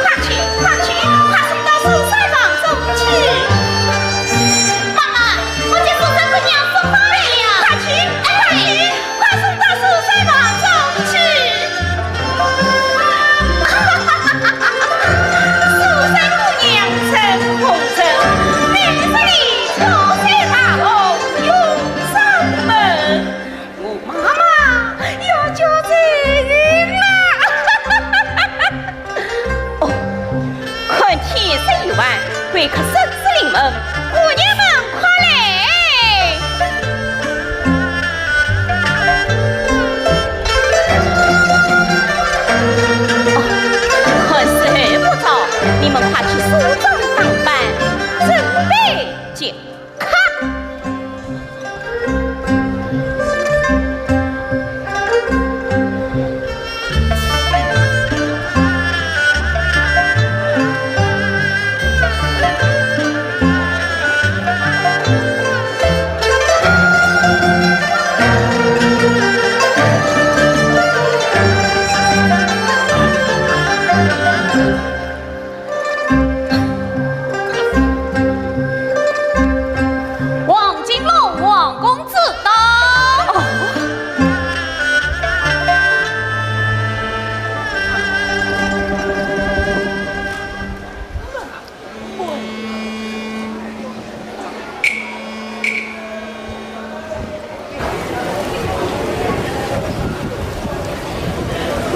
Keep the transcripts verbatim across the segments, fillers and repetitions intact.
快去，快去，快送到苏三房中去！妈妈，我家苏三姑娘说话了。快去，快去，快送到苏三房中去！苏三姑娘真红尘，你是你初雪大红永上门。 我妈妈要叫罪人了。哦，看天色已晚，贵客甚至临门，姑娘们快来！哦，看时候不早，你们快去梳妆打扮，准备接客。 王金龙，王公子到。哦。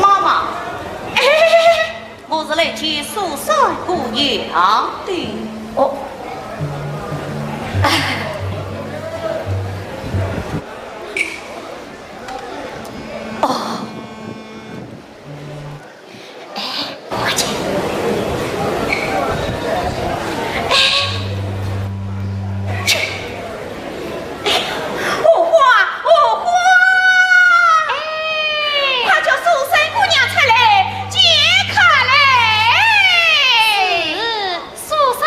妈妈。哎。 我是来见苏三姑娘的。哦。哦。哎，快去。哎。 荷花，荷花！哎。快叫苏三姑娘出来见客嘞！是，苏三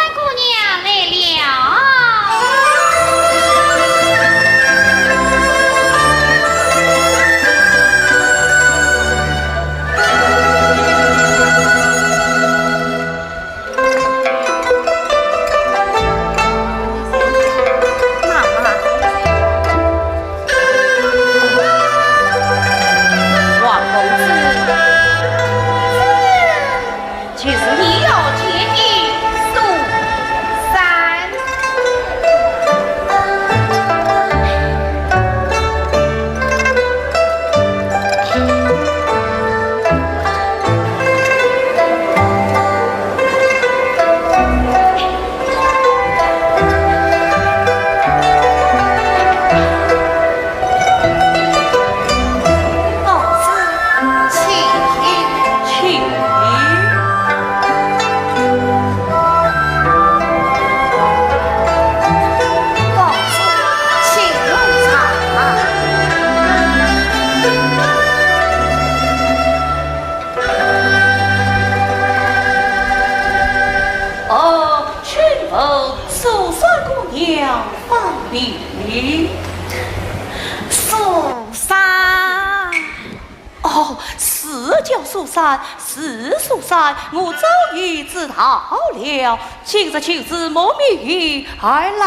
要苏三，是苏三，我早已知道了。今日就是慕名而来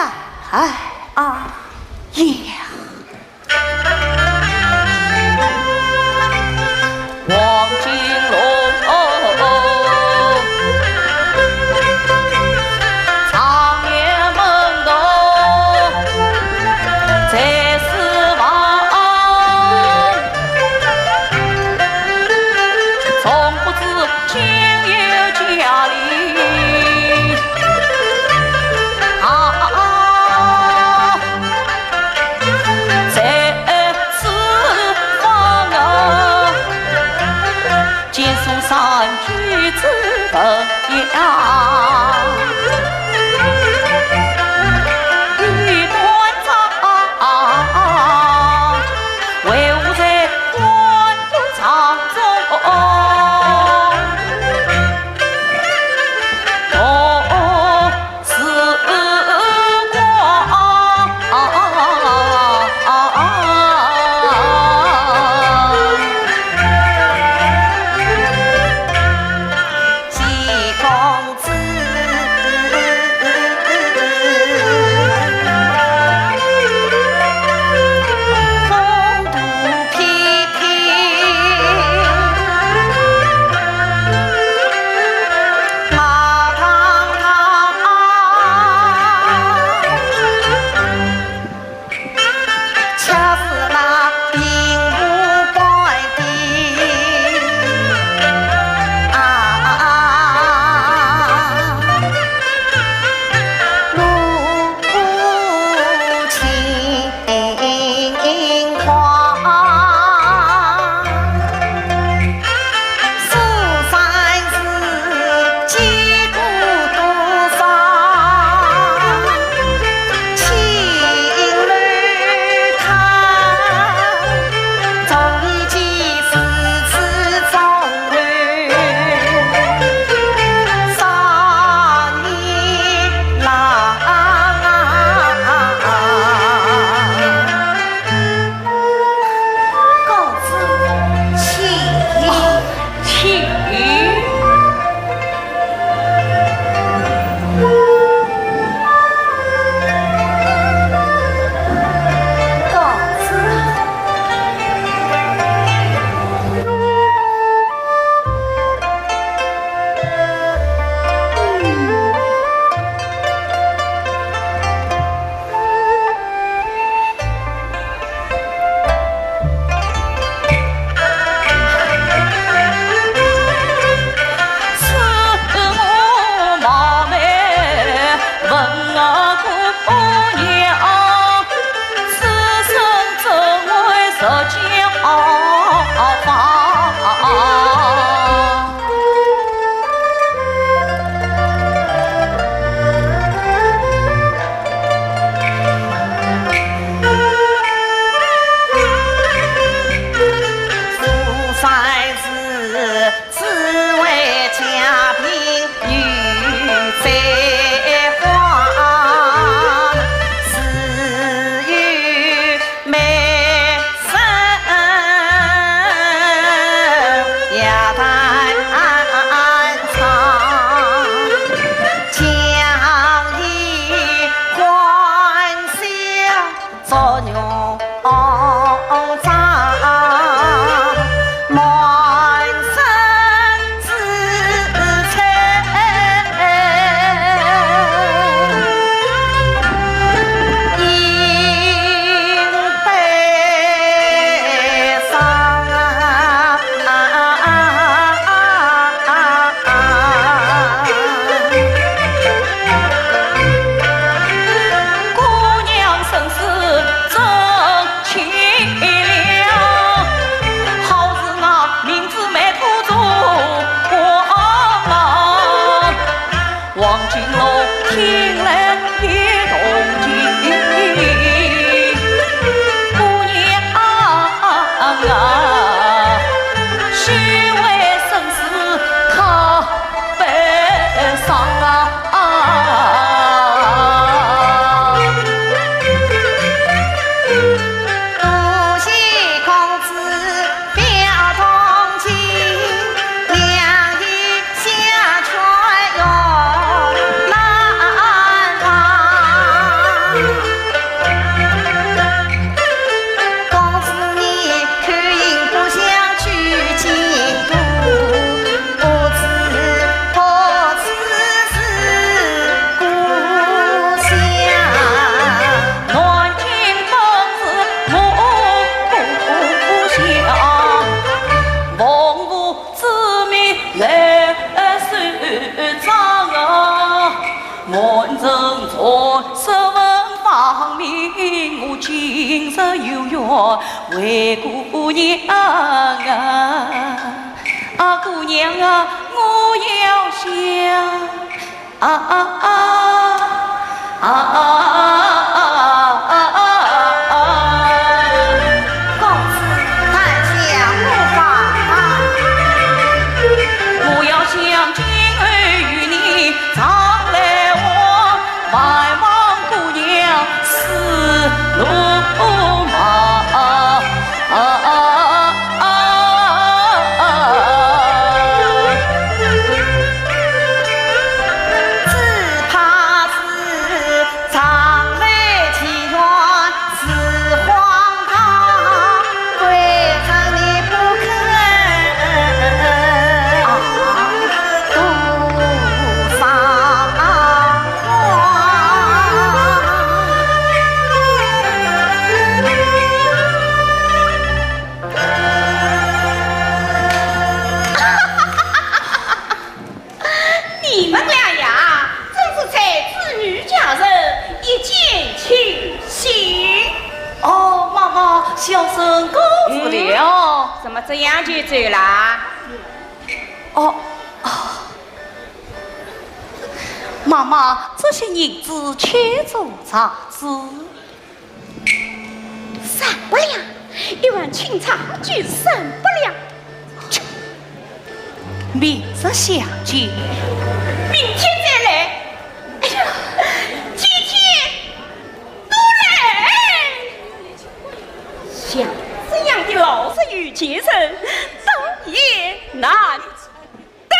啊呀！为姑娘啊，啊，姑娘啊，我要想，啊啊啊，啊啊啊啊啊啊啊。公子，但想我吧。我要想今后与你常来往， 万望姑娘恕我忙。只怕是常来祈愿是荒唐， 为何你不肯啊？多少话？你们两样，真是才子女佳人，一见倾心。哦，妈妈，小生告辞了。嗯，怎么这样就走啦？哦，啊，妈妈，这些银子且做尝试。 三百两，一碗清茶就三百两。去，明日相见。明天再来。哎呀，天天都来。像这样的老实有钱人，当也难 得。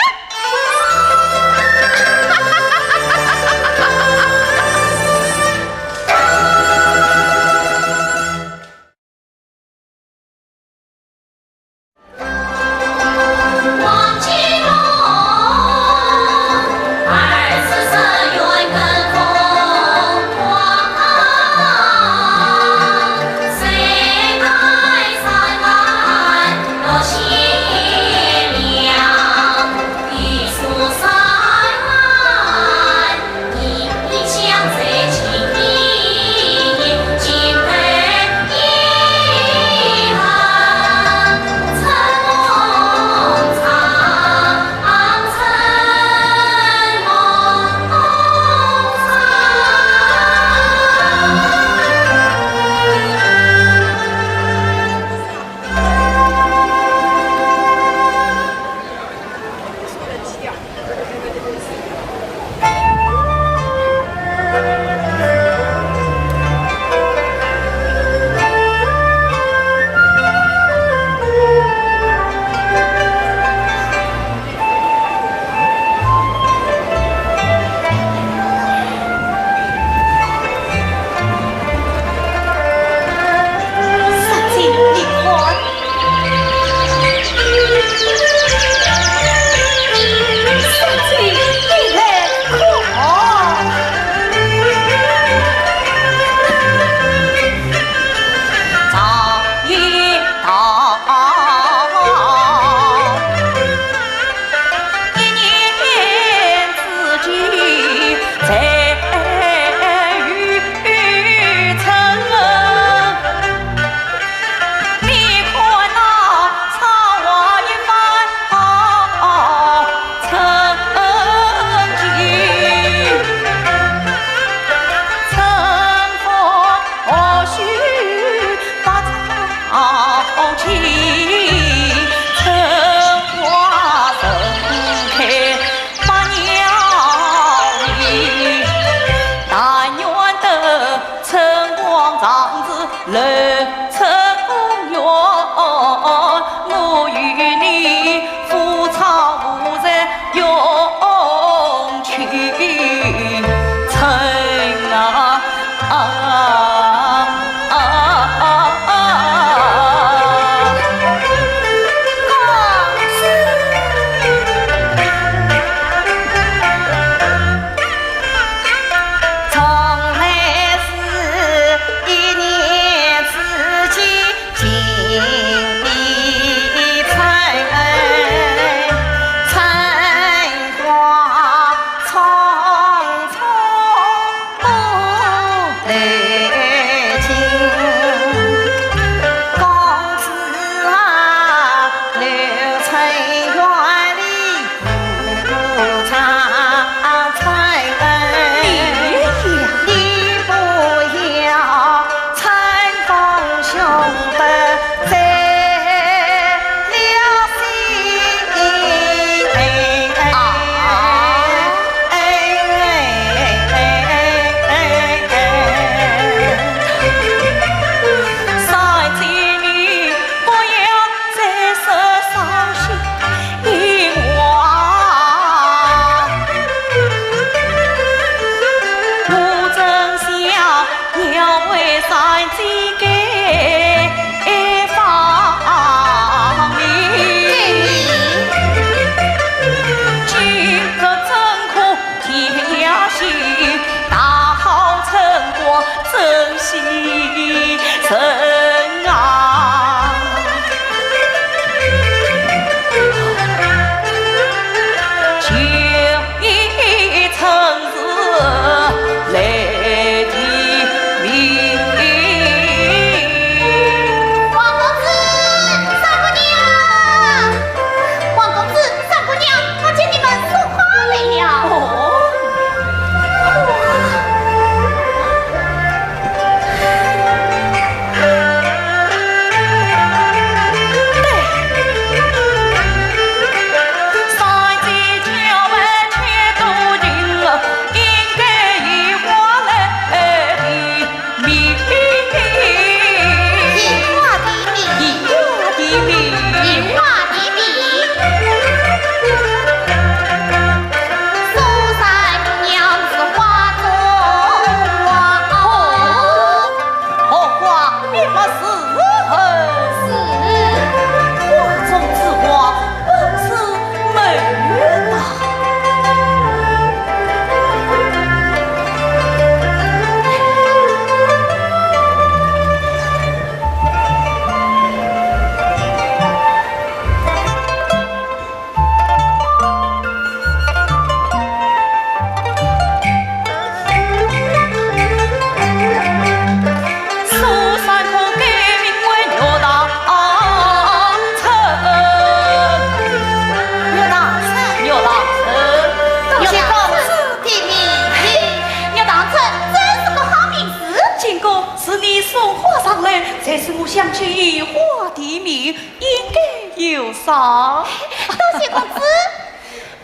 想起移花的命，应该有赏。多谢公子。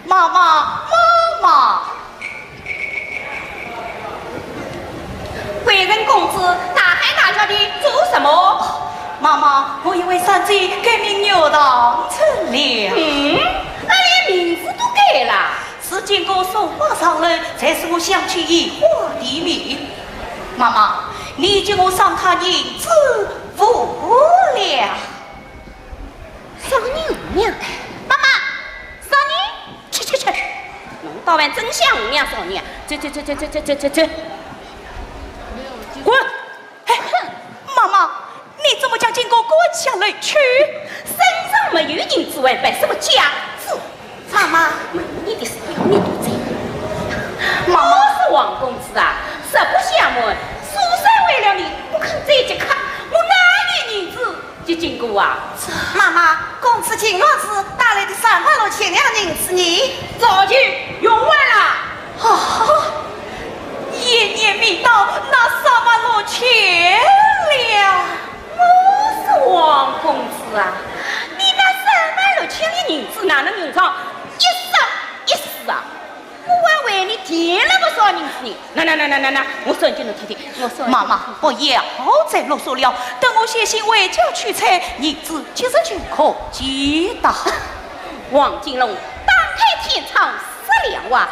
妈妈，妈妈。贵人公子，大喊大叫的做什么？妈妈，我因为三姐改名玉堂春了。嗯，那连名字都改了？ 是经过送花上楼，才使我想起移花的命。妈妈，你给我赏她银子五两。赏银五两？妈妈，赏银？去去去，侬倒还真像五两赏银啊！走走走走走走走走走，滚！ 哎，妈妈，你怎么将金姑赶下楼去？身上没有银子，还摆什么架子？妈妈，没你的事，不要你多嘴。妈妈，我说王公子啊，实不相瞒，苏三为了你不肯再接客，我哪有银子给金姑啊？妈妈，公子金公子带来的三万六千两银子呢？早就用完了。啊！ 一年未到，那三万六千两。我说王公子啊，你那三万六千两银子哪能用上一生一世啊？我还为你添了不少银子呢。那那那那那那，我算给侬听听，我算。妈妈，不要再啰嗦了，等我写信回家去催，银子即日就可寄到。王金龙，打开天窗说亮话，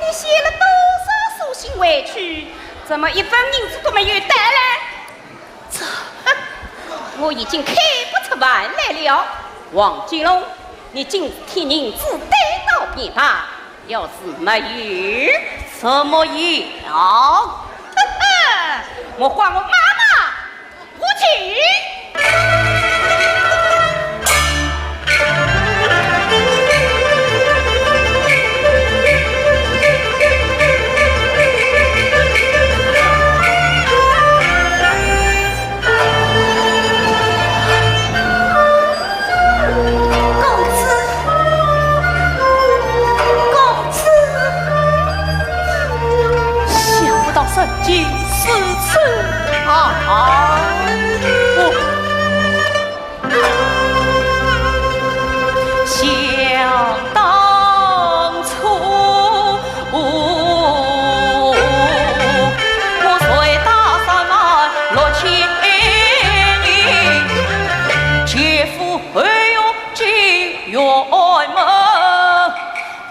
你写了多少书信回去？ 怎么一分银子都没有带来？这，我已经开不出饭来了。王金龙，你今天银子带到便罢，要是没有，怎么样？哈哈，我唤我妈妈 不去。公子，公子。 想不到三姐如此啊！想当初，我随大山南落千里，姐夫后有金玉门。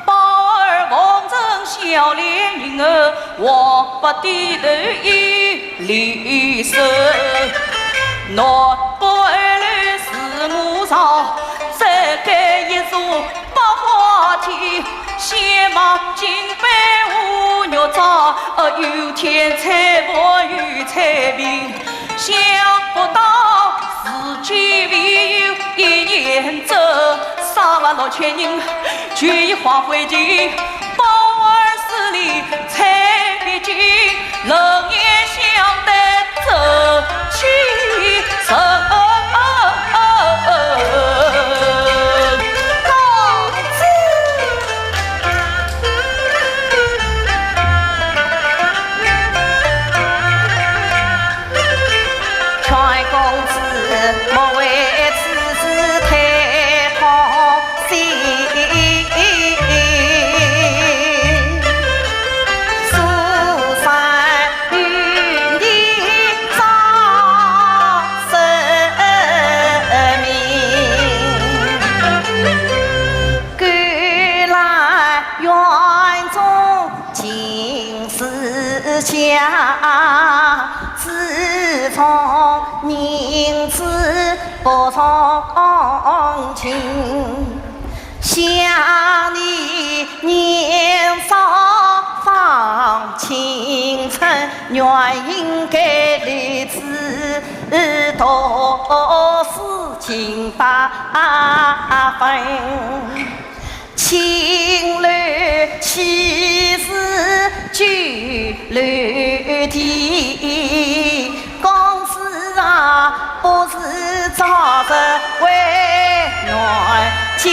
包儿望着笑脸迎儿，我不低头一离手。难过二楼是我上，再盖一座百花亭，先望金杯和玉盏，呃，有添翠柏与翠屏。 想不到自己未有一年走，三万六千银，就已花费尽，包儿势力才毕竟，冷眼相待走几程。公子。 劝公子莫为此事太痛心。苏三的伤心命，赶来院中 尽是家，只重银子不重情。想你年少放青春，原应该立志读书尽八分。 青楼岂是酒楼地，公子啊，不如早日回南京。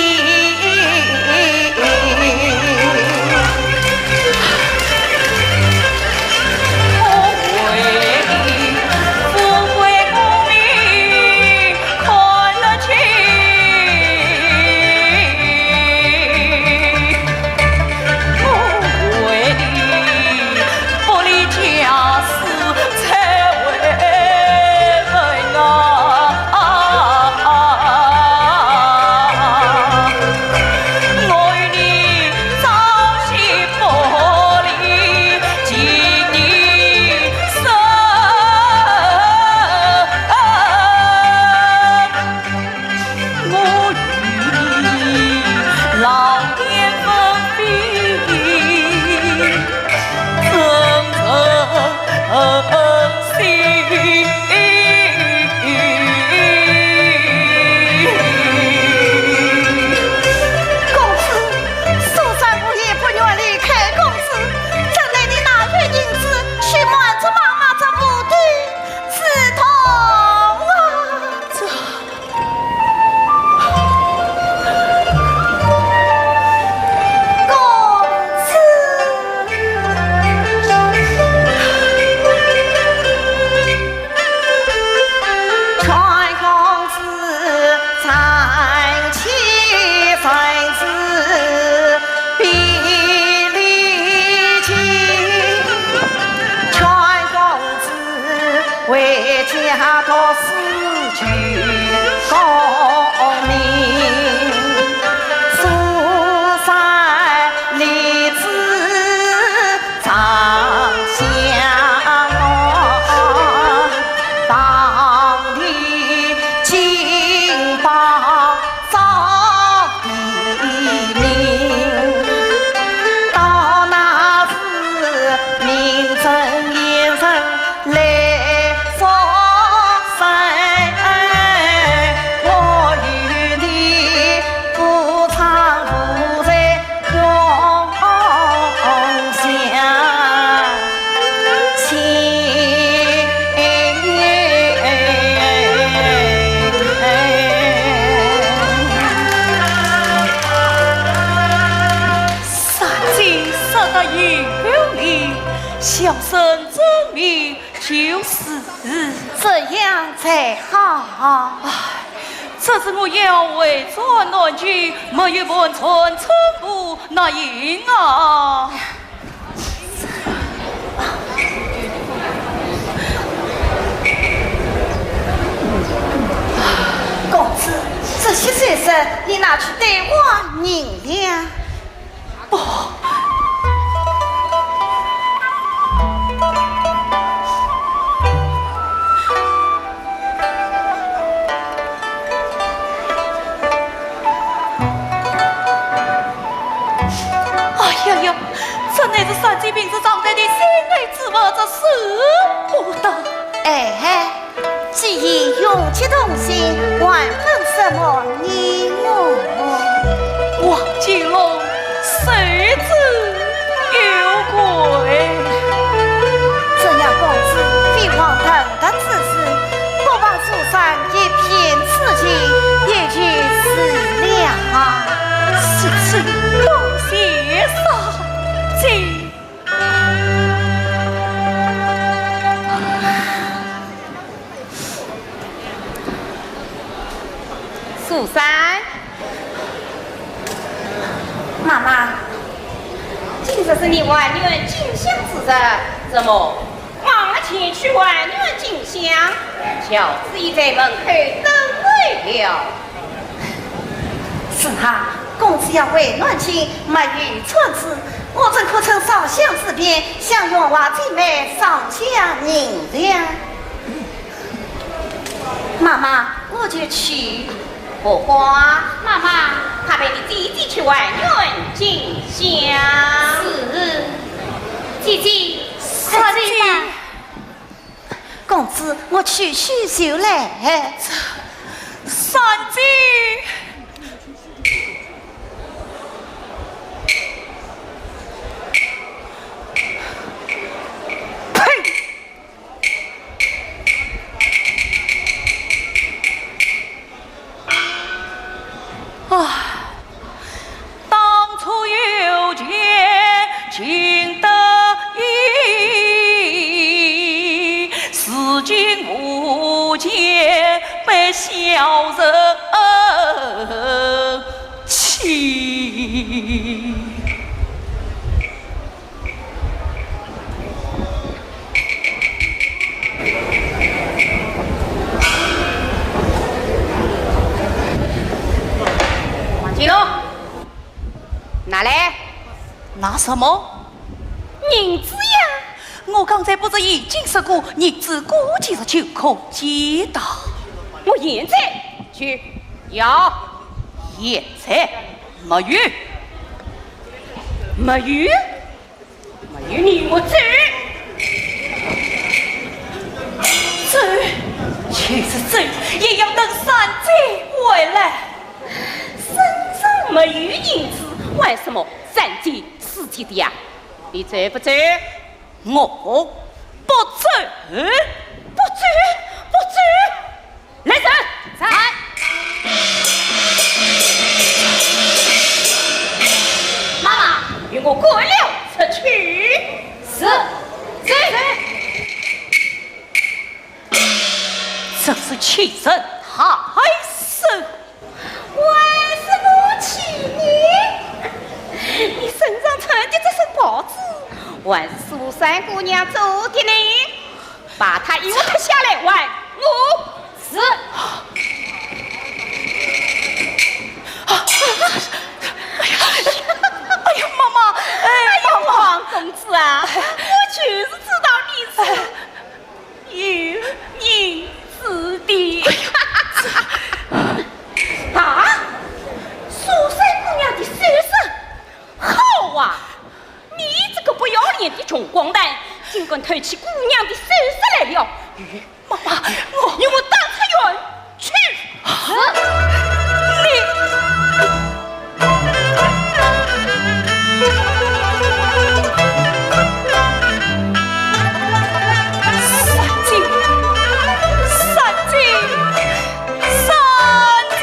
要认真明就是。这样才好。唉，只是我要回转南京，没有盘缠寸步，哪行啊？公子，这些首饰你拿去兑换银两。 不。哎呀呀，这乃是三姐平时常戴的心爱之物，这舍不得。哎， 既已永结同心，还分什么你我？王金龙受之有愧。这样公子非往大德之事，不妨书生一片痴情，也就是了。是，是，多谢三姐。 苏三。妈妈。今日是你还愿进香之日，怎么忘了前去还愿进香？小子已在门口等候了。 是啊，公子要回南京，没有穿珠，我怎可趁烧香之便向员外进来上香银两？妈妈，我就去。荷花。妈妈。快陪你姐姐去还愿进香。是。姐姐。快去吧。 公子，我去去就来。三姐。呸！唉。 当初有钱尽得意，如今无钱被小人欺。 王金龙，拿来。拿什么？银子呀！我刚才不是已经说过，银子过几日就可见的。我现在就要。现在没有。没有？ 没有你，我走。走，就是走，也要等三姐回来。身上没有银子，为什么三姐死去的呀？你走不走？我不走。不走，不走。 来人！在。妈妈，与我滚了出去。是。走。真是欺人太甚！为什么欺你？你身上穿的这身袍子，还是苏三姑娘做的呢。 把它脱下来还我。是。哎呀，哎呀，妈妈，哎，哎呀，妈妈。王公子啊，我就是知道你是有银子的。啊，苏三姑娘的首饰，好啊！ 你这个不要脸的穷光蛋，竟敢偷取姑娘的首饰来了！妈妈，我与我打出去！是。你。三姐，三姐。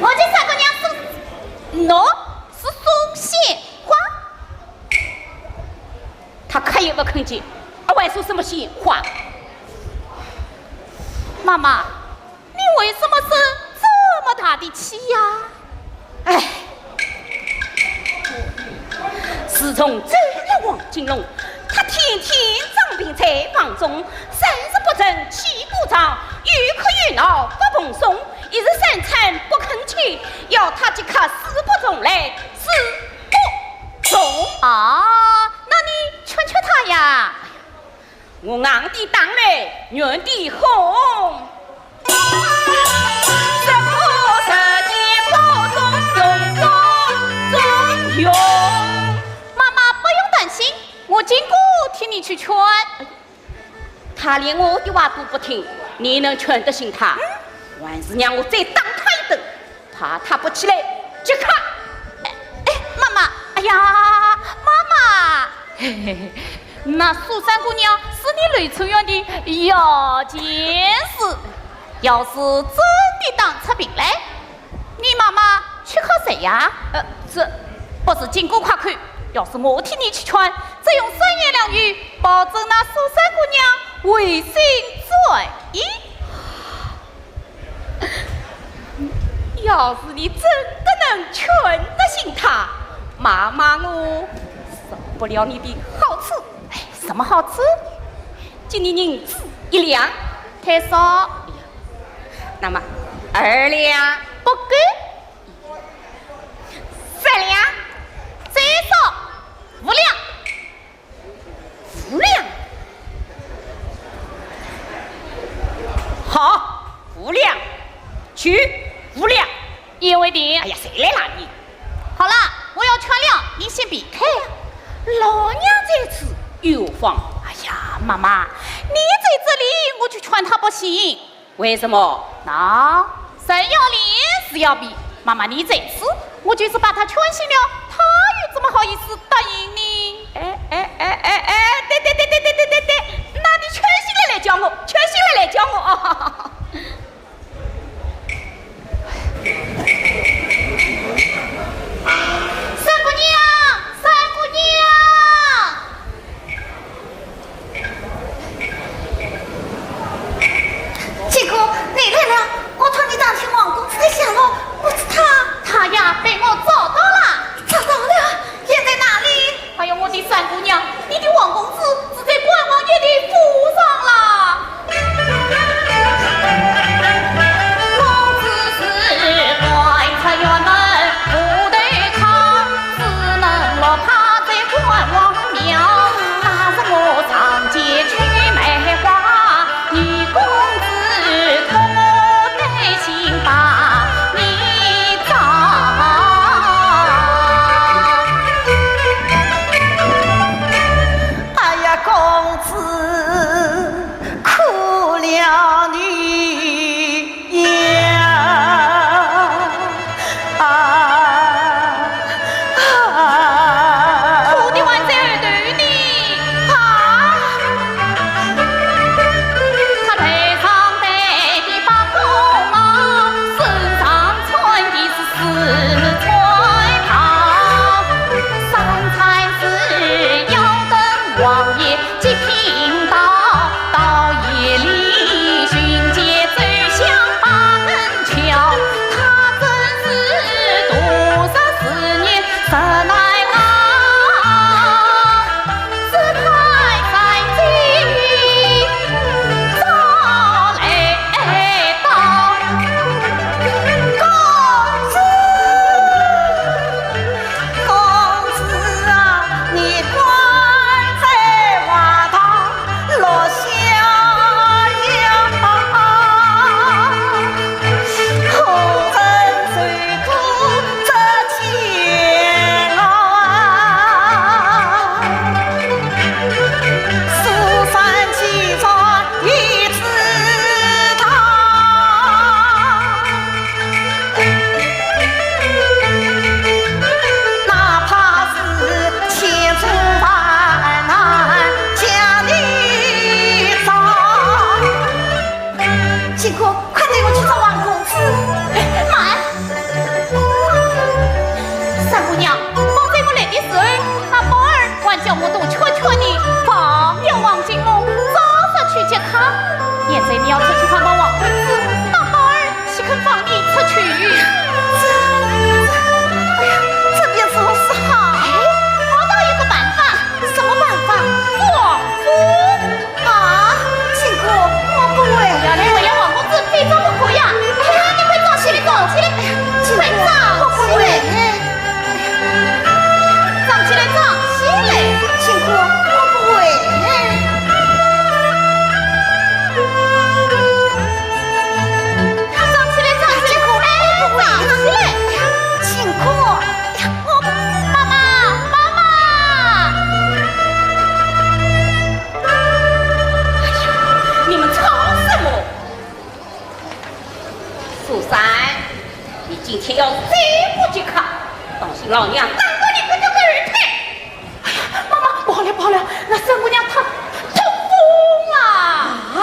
我这三个娘送，喏，是送鲜花。他看也不看见，还会说什么鲜花？妈妈，你为什么生这么大的气呀？哎，自从走了王金龙，他天天装病在房中，三日不成气不长，又哭又闹不蓬松，一日三餐不肯吃，要他即刻死不重来，死不重。啊，那你劝劝他呀。我硬的打来，软的哄。妈妈，不用担心，我金姑替你去劝。他连我的话都不听，你能劝得醒他？还是让我再打他一顿，怕他不起来，即刻。哎，哎，妈妈，哎呀，妈妈。嘿嘿嘿，那苏三姑娘是你柳春院的摇钱树，要是真的打出病来，你妈妈去靠谁呀？呃，这，不是金姑夸口，要是我替你去劝，只用三言两语，保证那苏三姑娘回心转意。要是你真的能劝得醒她，妈妈我受不了你的好处。哎，什么好处？给你银子一两。太少。那么二两。不够。三两。再少。五两。五两。好，五两。去，五两。一言为定。哎呀，谁来拦你？好了，我要劝了，你先避开。老娘在此，又何妨？哎呀，妈妈，你在这里，我就劝他不醒。为什么？那，人要脸，树要皮。妈妈，你在此，我就是把他劝醒了，他又怎么好意思答应呢？哎哎哎哎哎，对对对对对对对对，那你劝醒了来叫我，劝醒了来叫我啊！三姑娘，三姑娘。 金姑，你来了，我托你打听王公子的下落，不知他……他呀，被我找到了。找到了？现在哪里？哎呦，我的三姑娘，你的王公子住在关王爷的府上了。你要出去看望王公子，那宝儿岂肯放你出去？这，这，哎呀，这便如何是好？哎，我倒有个办法。什么办法？撞夫。啊，金姑，我不会。要你为了王公子非撞不可呀！哎呀，你快撞起来，撞起来！金姑，快撞起来！我不会。 撞起来，撞起来！金姑，我不会。撞起来，撞起来！金姑，我不会。哎，撞起来！金姑，我，妈妈，妈妈！哎呀，你们吵什么？ 苏三，你今天要罪不及罰，当心老娘打断你骨头个二腿！哎呀，妈妈，不好了，不好了，那三姑娘她痛风啊！啊？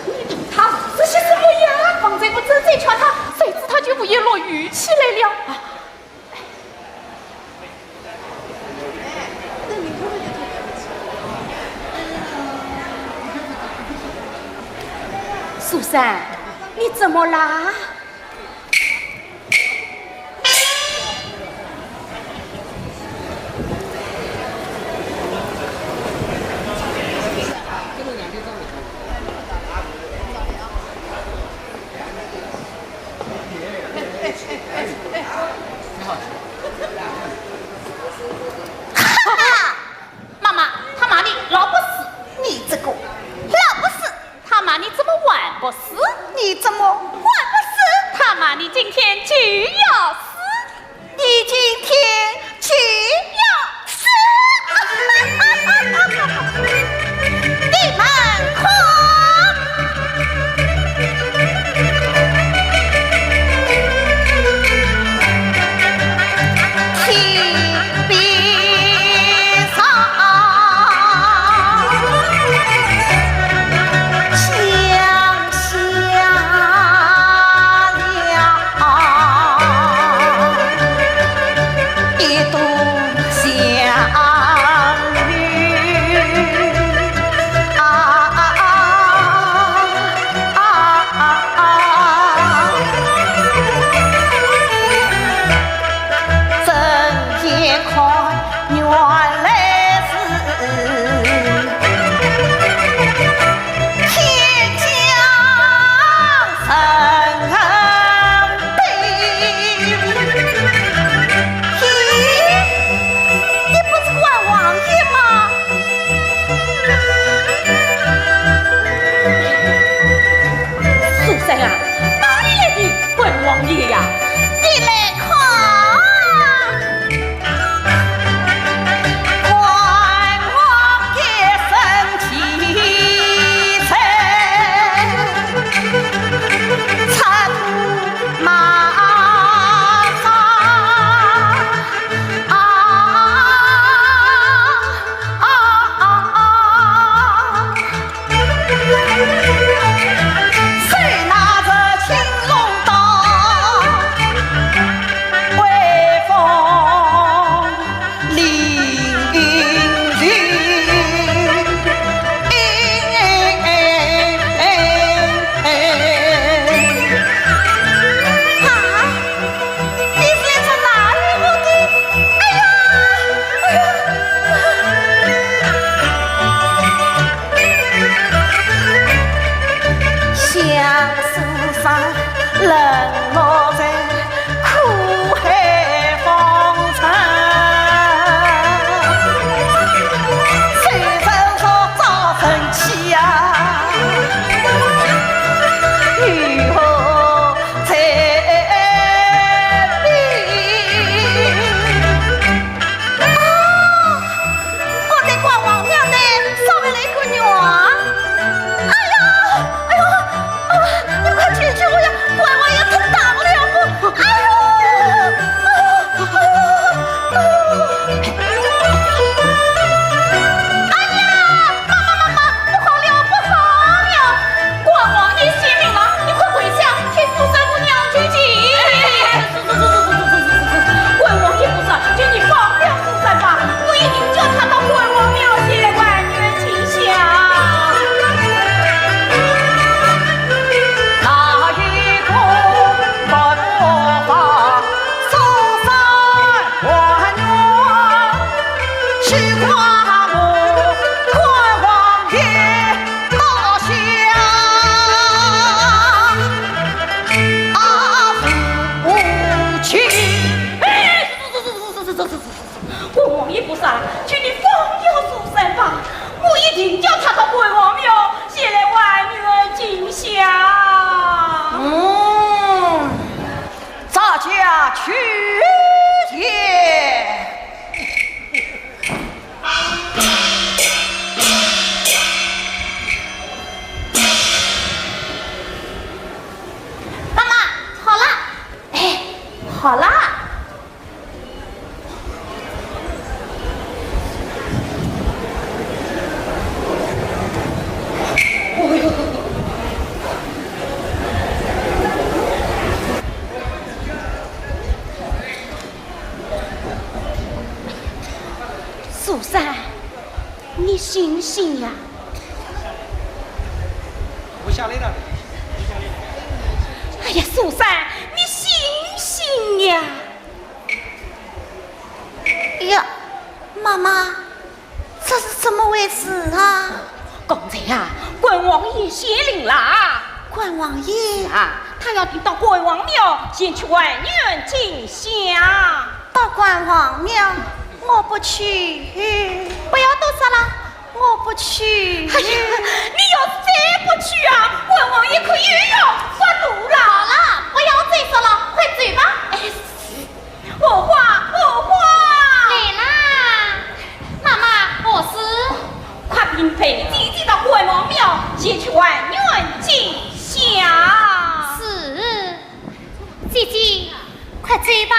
你同她说些什么呀？方才我正在劝她，谁知她就胡言乱语起来了。啊！ 苏三，你怎么啦？哈哈，妈妈，他骂你老不死。你这个老不死。他骂你怎么还不死？你怎么还不死？他骂你今天就要死。 你今天就要死！你们看，天边上 降下了一朵祥云啊啊啊啊！ 正眼看，原来是天降神兵。咦，你不是关王爷吗？ 苏三啊，哪里来的关王爷呀？你来看，关王爷身披彩，赤兔马上啊啊啊啊！ 手拿着青龙刀，威风凛凛。啊！ 你是来自哪里？我的，哎呀，哎呀！相思山冷落在苦海风尘，谁人若遭人欺呀，如何 这里。啊！我在关王庙内烧了一个愿。哎呀，哎呦，啊，你快救救我呀！关王爷太大了。菩萨，求你放过书生吧，我一定叫他到关王庙前来还愿进香。嗯，咱家去也。妈妈，好了。哎，好了。 书生，你醒醒呀！哎呀，书生，你醒醒呀！ 呀，妈妈，这是怎么回事啊？刚才呀，关王爷显灵啦。关王爷？是啊，他要你到关王庙前去还愿进香。到关王庙，我不去。不要多说了，我不去。哎呀，你要是再不去啊，关王爷可又要发怒了。好了，不要再说了，快走吧。哎， 荷花，荷花！来啦！妈妈，何事？快陪姐姐到关王庙前去还愿进香。是，姐姐，快走吧。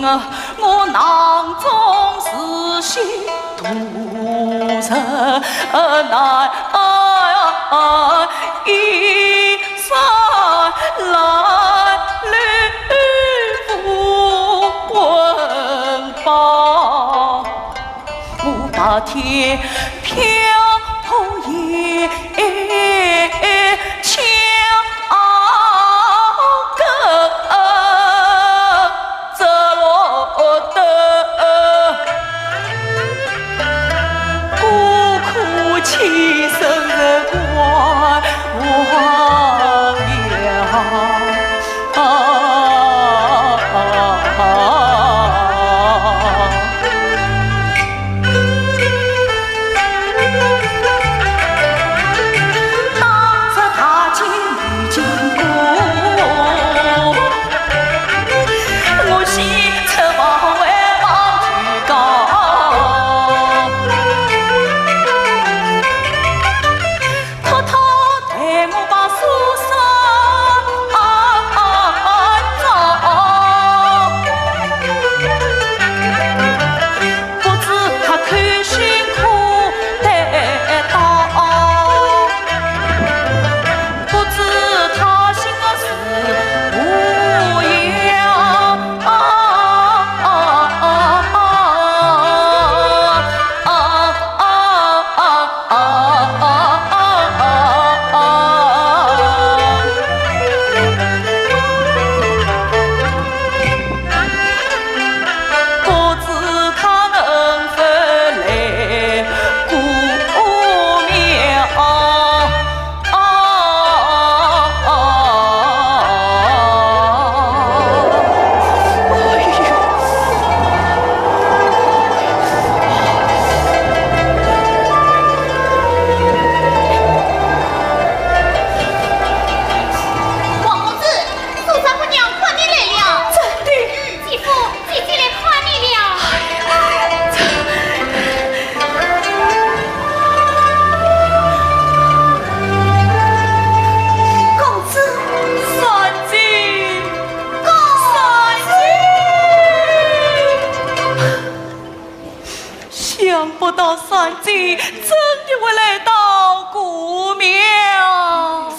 我囊中自喜肚肠难抑，山峦浮云包。我白天飘红叶， 王公子，苏三姑娘唤你来了。真的？嗯，姐夫，姐姐来唤你了。公子。三姐。公子。三姐。 想不到三姐真的会来到顾庙。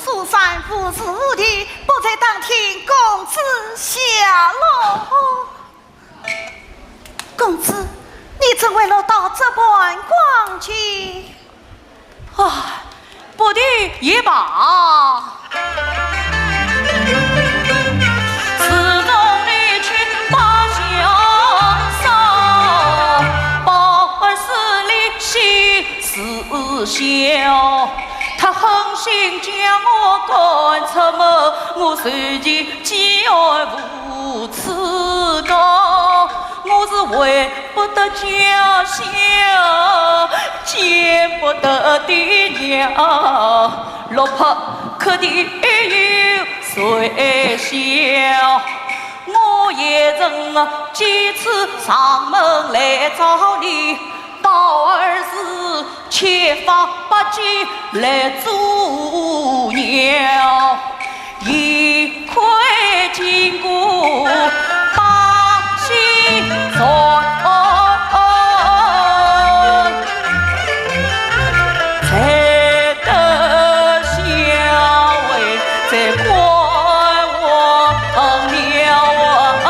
苏三不是的，不才打听公子下落。公子，你怎会落到这般光景？ 唉，不提也罢。自从你去拜相公，宝二死里心事小，他狠心将我赶出门，我受尽饥饿无处告，我是为 不得家乡，见不得爹娘，落魄可怜又谁笑？我也曾几次上门来找你，宝二是千方百计来阻挠。 一块金箍把心酸，才得小为在官王庙啊。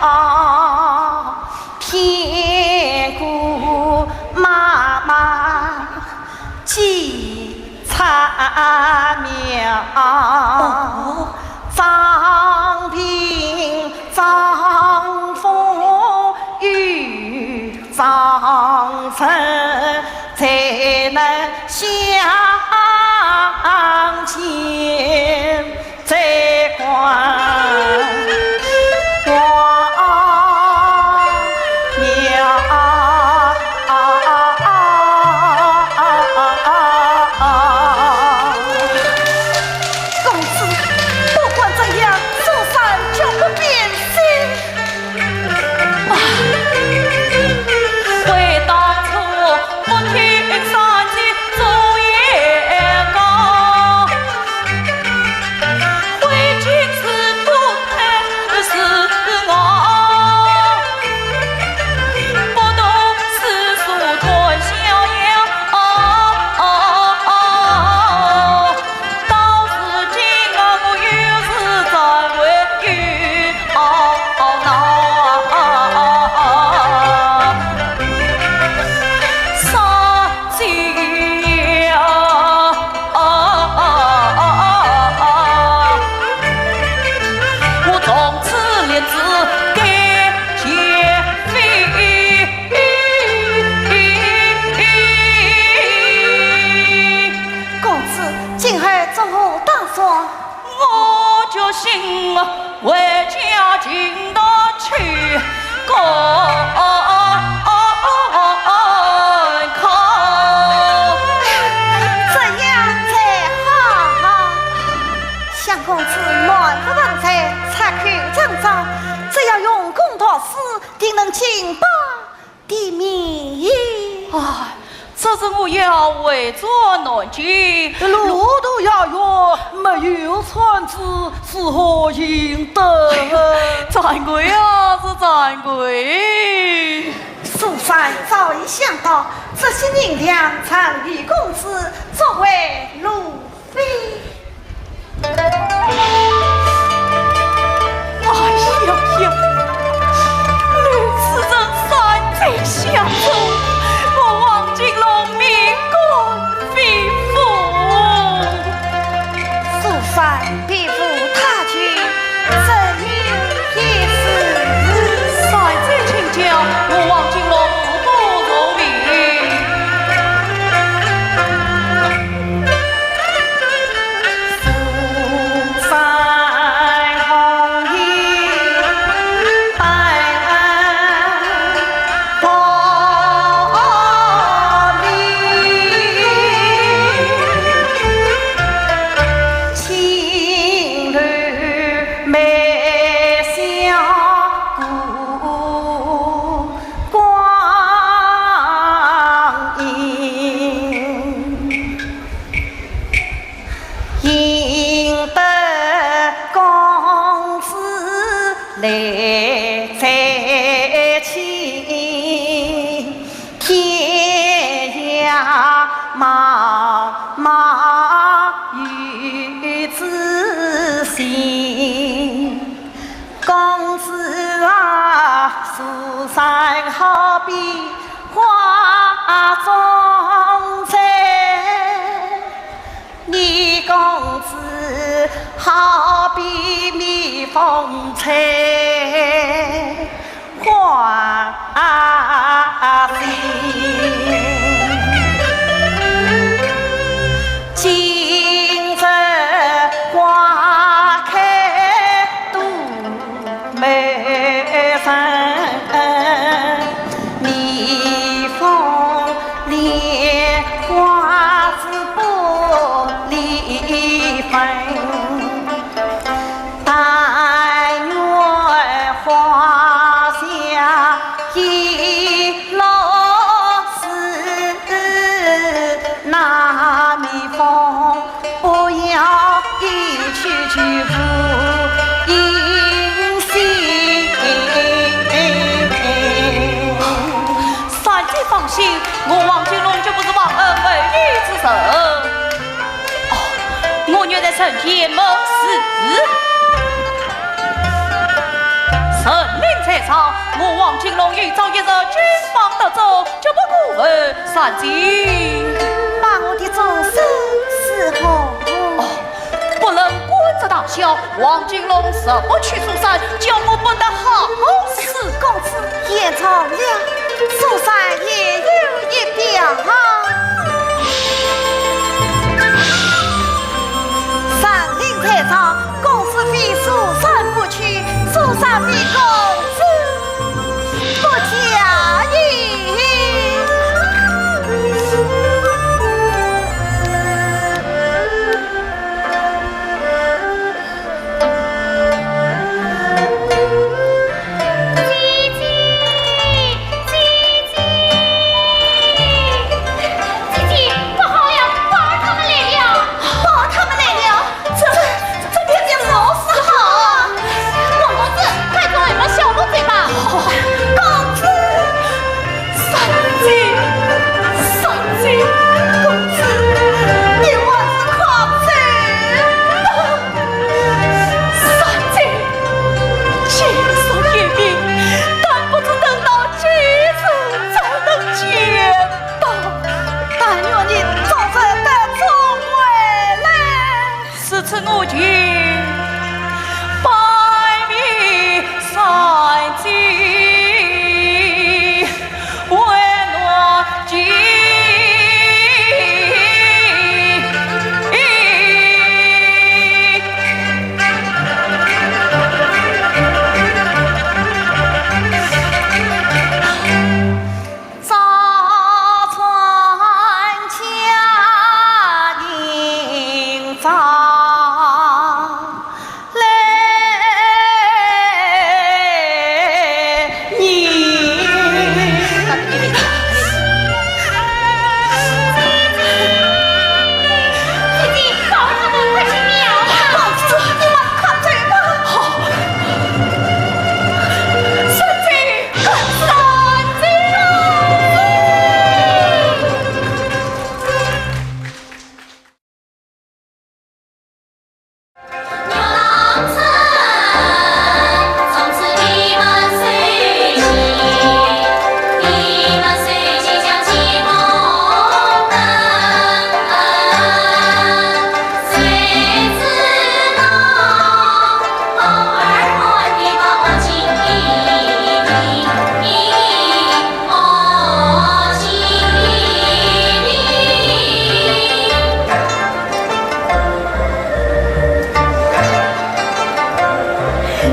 啊，天官妈妈祭茶庙，哦。张平张凤与张成在那相见。 在关王庙。公子，不管怎样，苏三就不变心。 公子，今后作何打算？ 我决心回家寻他去看看。怎样才好？相公子满腹文才，才气张张，只要用功读书，定能进宝 的名医。唉，这是我要回转南京，路途遥远，没有船只，如何行得？惭愧啊，是惭愧。苏三早已想到，这些银两曾与公子作为路 哎呀呀，女子人三载相守，我王金龙命官非福。苏三别府他去，怎有一死？三载清宵，我王金龙无不从命。 光阴，赢得公子来再亲，天涯茫茫与子行。 公子啊，苏三好比花中采，你公子好比蜜蜂采花心。今日花开都 美人，蜜蜂恋花自不离分。但愿花香已落时，那蜜蜂 不要一去就不迎新。三姐放心，我王金龙绝不是忘恩负义之人。哦，我若在人间没事，神灵在王金龙有朝一日金榜得中，绝不辜负善情。那我的终身是何物？哦，不论官职大小，王金龙若不去苏山，叫我不得好好思考。公子言重了，苏山也有一表啊。山林太长，公子非苏山不去，苏山非公子 不嫁也。姐姐，姐姐，姐姐，不好了，宝儿他们来了。宝儿他们来了。 这，这，这便是好事啊！王公子，快同俺们小路走吧。公子，善情，善情，公子，你还是快走吧。善情，亲属有别，但不知等到几时才能见到。但愿你早日得中回来。 如此我情，百面善情，为难情。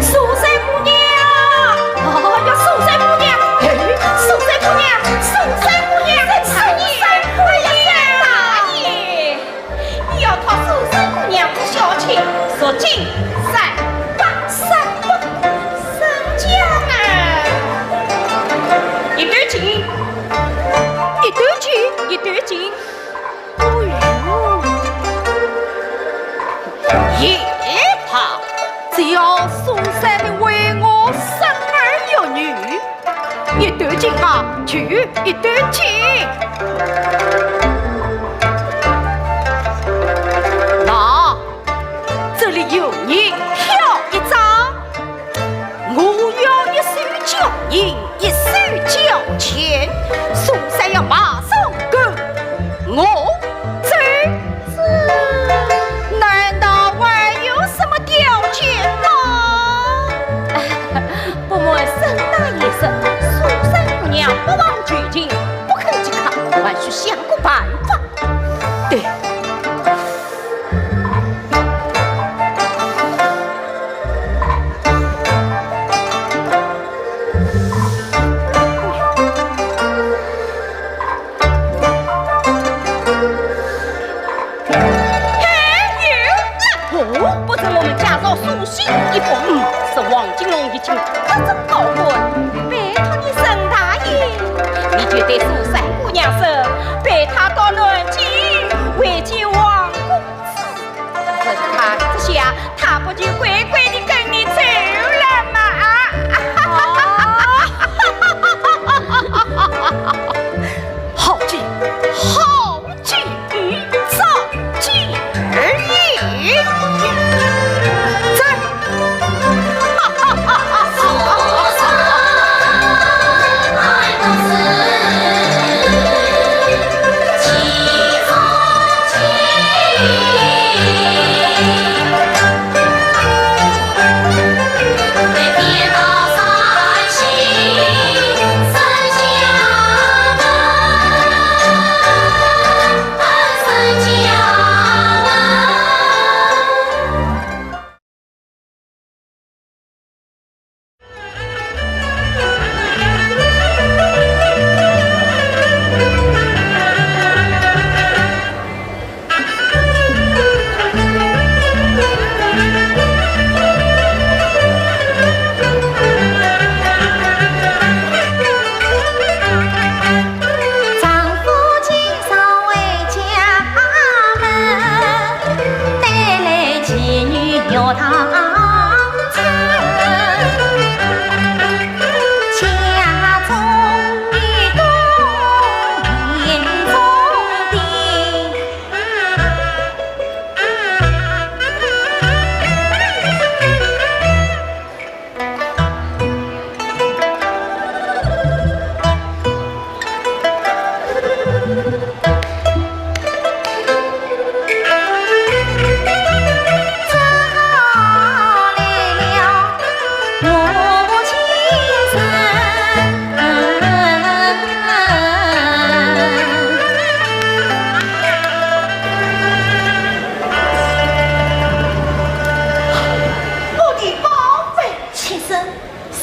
苏三姑娘，哦哟，苏三姑娘，嘿，苏三姑娘，苏三姑娘，苏三姑娘，哎呀，三大爷。 你要讨苏三姑娘做小妾，索性三八三八三讲啊！一对金，一对金，一对金。哎呦，也罢，只要苏三你为我生儿育女， 一对金啊，就一对金。喏，这里有银票一张，我要一手交银，一手交钱，苏三要马上跟我走。 难道还有什么条件吗？不瞒沈大爷说，苏三姑娘不忘旧情，不肯接客，还需想个办法。对。 嘿，有了！哦，不曾我们介绍书信一封，说王金龙已经得中高官，拜托你沈大爷，你就对苏三姑娘说，陪她到南京会见王公子。 问他这下，他不就乖乖地跟你走了吗？啊！好计，好计，嗯，造计而已。走。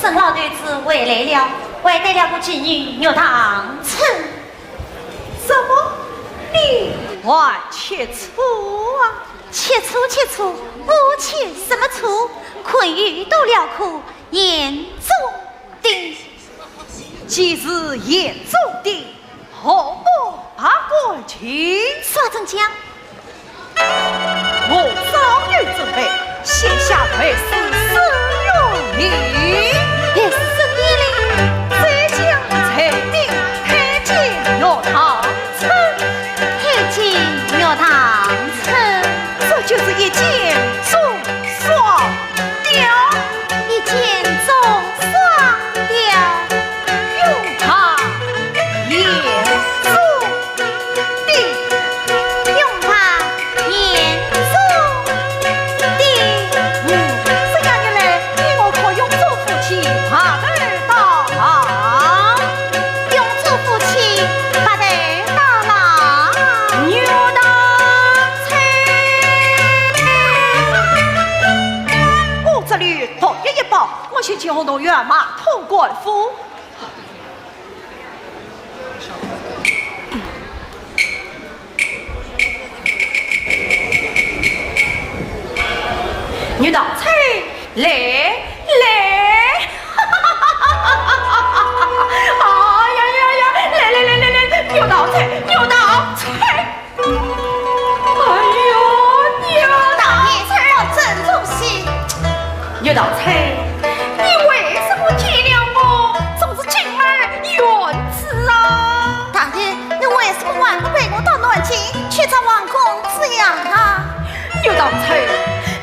沈老头子回来了，还带了个妓女玉堂春。什么？你还吃醋啊？吃醋吃醋，我吃什么醋？困鱼多了苦，眼中钉。既是眼中钉， 何不百感情？啥人讲？我早有准备，先下为师试用你。也是你哩。浙江才名太监玉堂春。太监玉堂春。这就是一箭中 双雕。一箭中双雕。玉堂眼中钉。玉堂眼中钉。嗯，这样一来，你我可永做夫妻，白头到老。 永做夫妻，白头到老。玉堂春。我这里独有一宝，我先去和侬远马通关府。玉堂春，来，来。哎呀呀呀，来来来来来，玉堂春，玉堂春。哎呦，玉堂春。大爷，保重身体。玉堂春，你为什么见了我总是进而远之啊？大爷， 你为什么还不陪我到南京去找王公子呀？啊，玉堂春，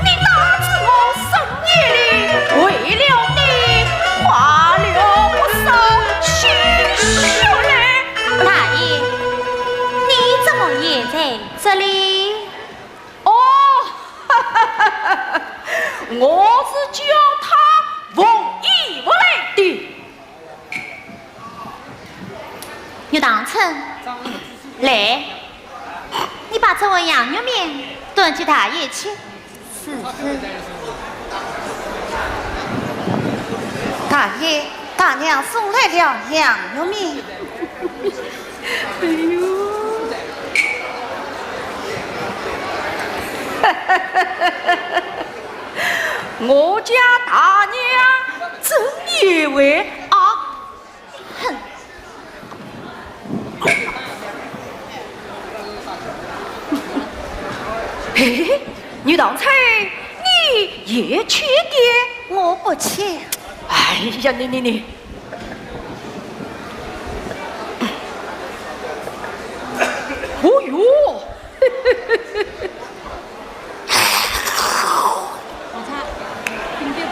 你哪知我深夜里为了你花了不少心血嘞。大爷，你怎么也在这里？哦，我是叫他凤仪来的。 玉堂春，来，你把这碗羊肉面端给大爷吃。是，是。大爷，大娘送来了羊肉面。哎呦。我家大娘真贤惠啊。 哼。嘿，玉堂春，你也吃点。我不吃。哎呀，你，你，你。哦哟。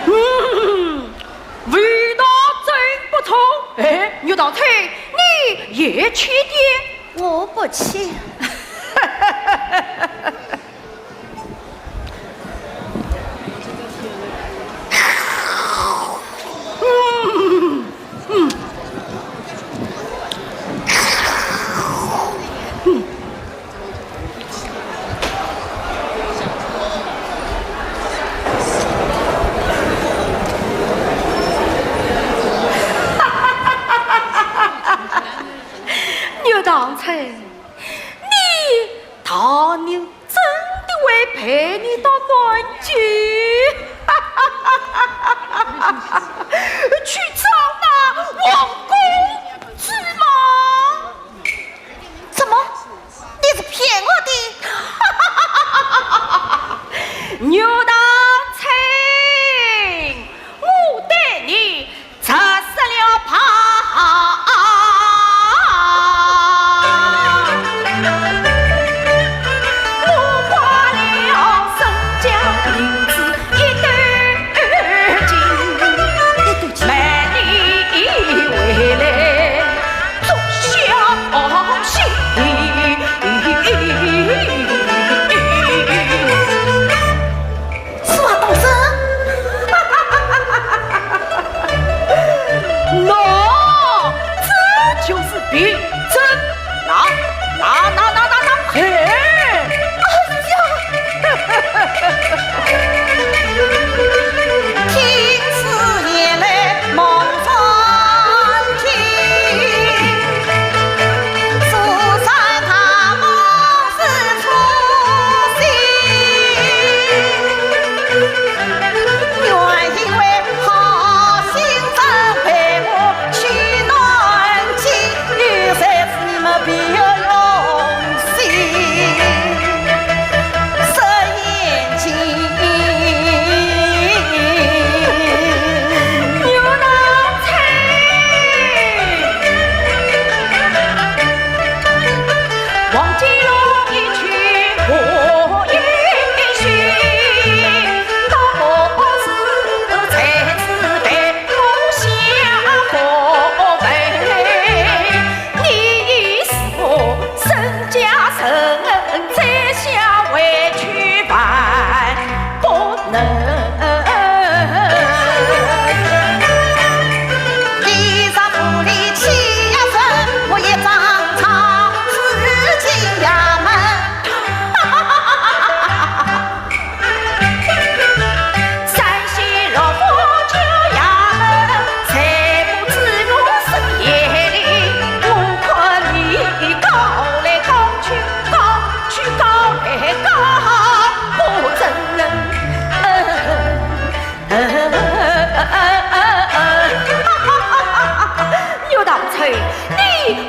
嗯，味道真不错。哎，玉堂春，你也吃点。我不吃。嗯，嗯。 玉堂春，你大牛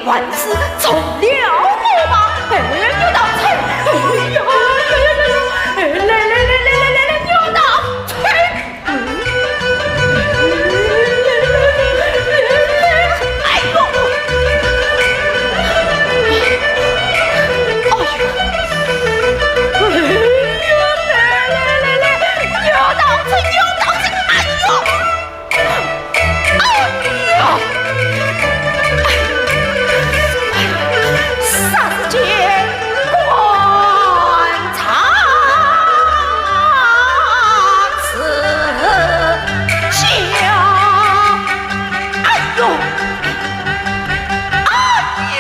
还是从了我吧。哎，岳道春，哎呀，哎呀，哎呀，哎，来来来来来来来，岳道春。哎呦，哎呦，哎呀，来来来来，岳道春，岳道春，哎呦。 哎呀！霎时间官场之交，哎呦！哎呦！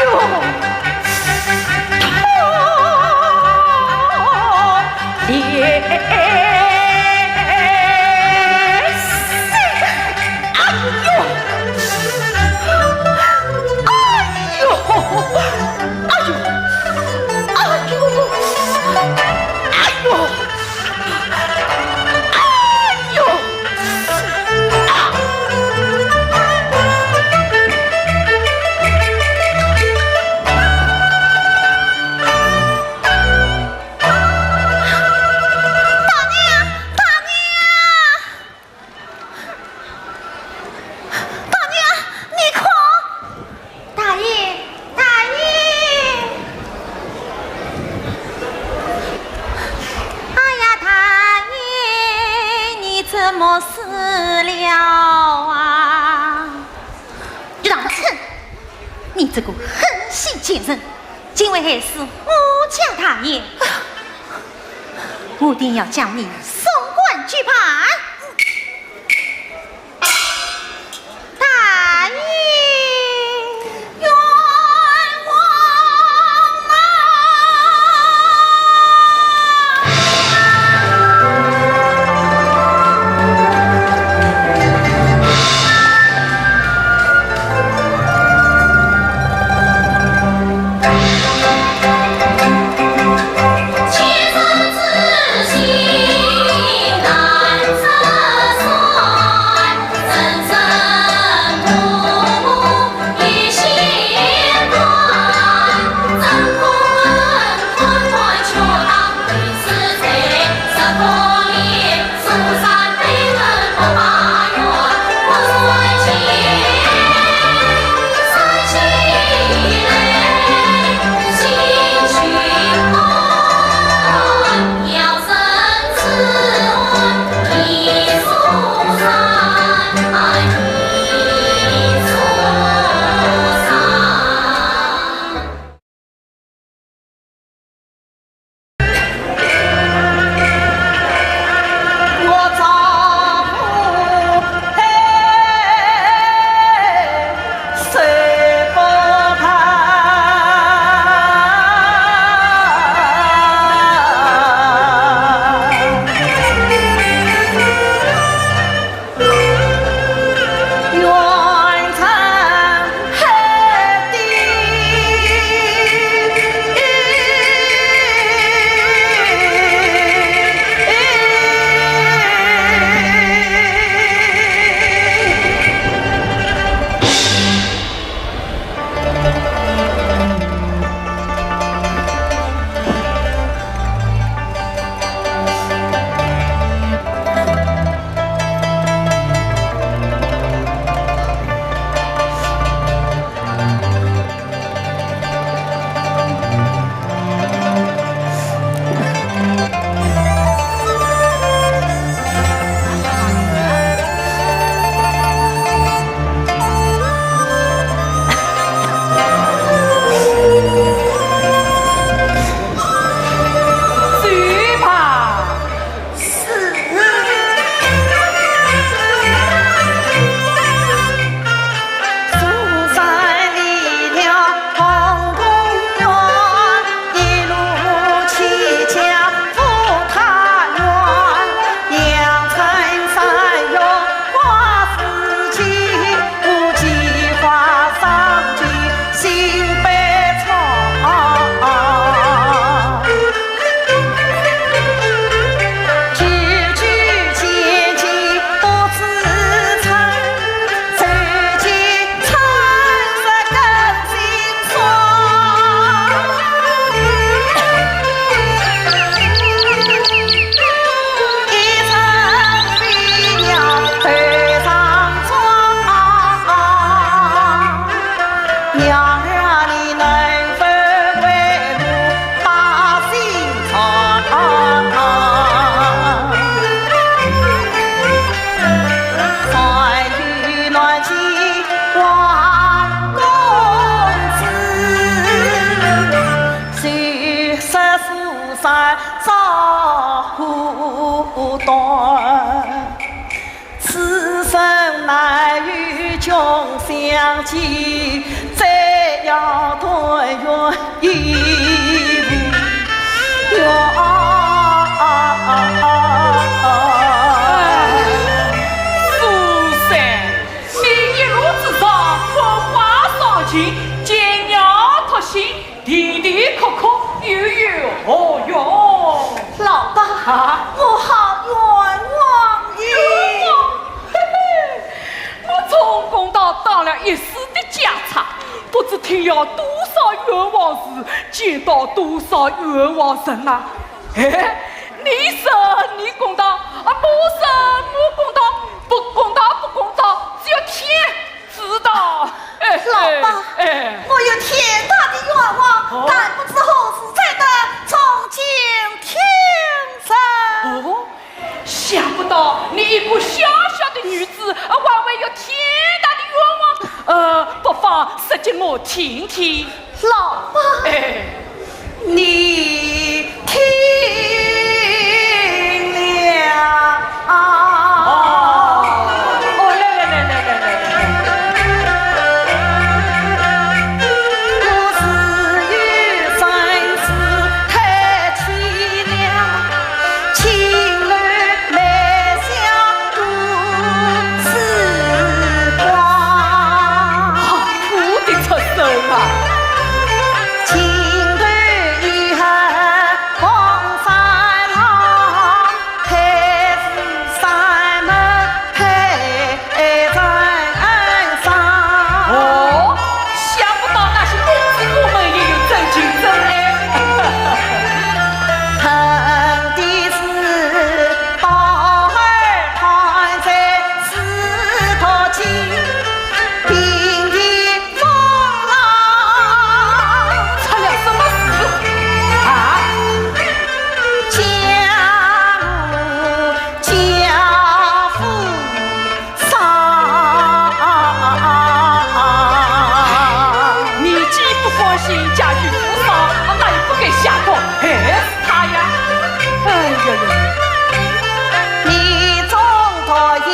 大娘，大娘，大娘，你看！大爷，大爷！哎呀，大爷，你怎么死了啊？岳道春，你这个狠心贱人，竟会害死我家大爷！ 我定要将你送官去办。大爷，冤枉啊！来与君相见，再要团圆一无缘。苏三，你一路之上风花赏尽，见鸟脱信， 啼啼哭哭又有何用？老伯，啊？我好冤枉你。冤枉？嘿嘿，我总共倒当了一世的家差，不知听了多少冤枉事，见到多少冤枉人啊！哎，你说你公道，啊，我说我公道，不公道，不公道，只有天 知道。哎，老伯，哎，哎。我有天大的冤枉，哦。但不知何时才得重见天日。哦，想不到你一个小小的女子，啊，还会有天大的冤枉。呃，不妨说给我听听。 老伯，哎，你听了。哦，哦，来，来，来。我自幼身子太凄凉， 青楼梅香独自逛。好苦的出身啊！情投意合望山旁，配似山盟配 哎，人生。哦，想不到那些公子哥们也有真情真爱。恨的是宝儿团在四途间，平地风浪。出了什么事？啊？家母家父 上。你既不关心家父上，那也不该吓到害死他呀。哎呀呀！你中途也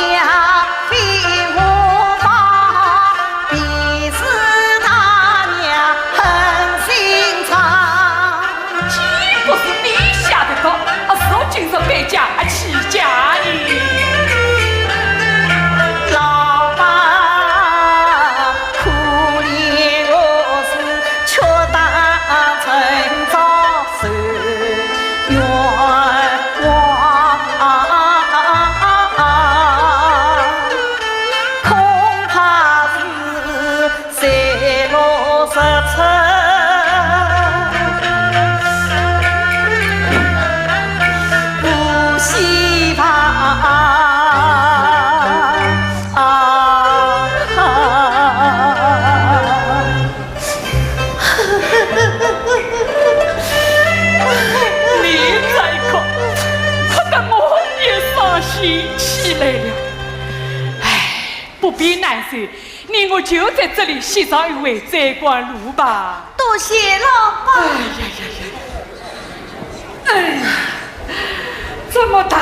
非无妨，必是大娘狠心肠。 既不是你吓得到，啊，是我今日搬家起家呢。老伯，可怜我是缺担沉重受冤枉，恐怕是 水落石出，无希望。你再哭，哭得我也伤心起来了。唉，不必难受， 你我就在这里歇上一会，再赶路吧。多谢老伯。哎呀呀呀！哎呀，这么大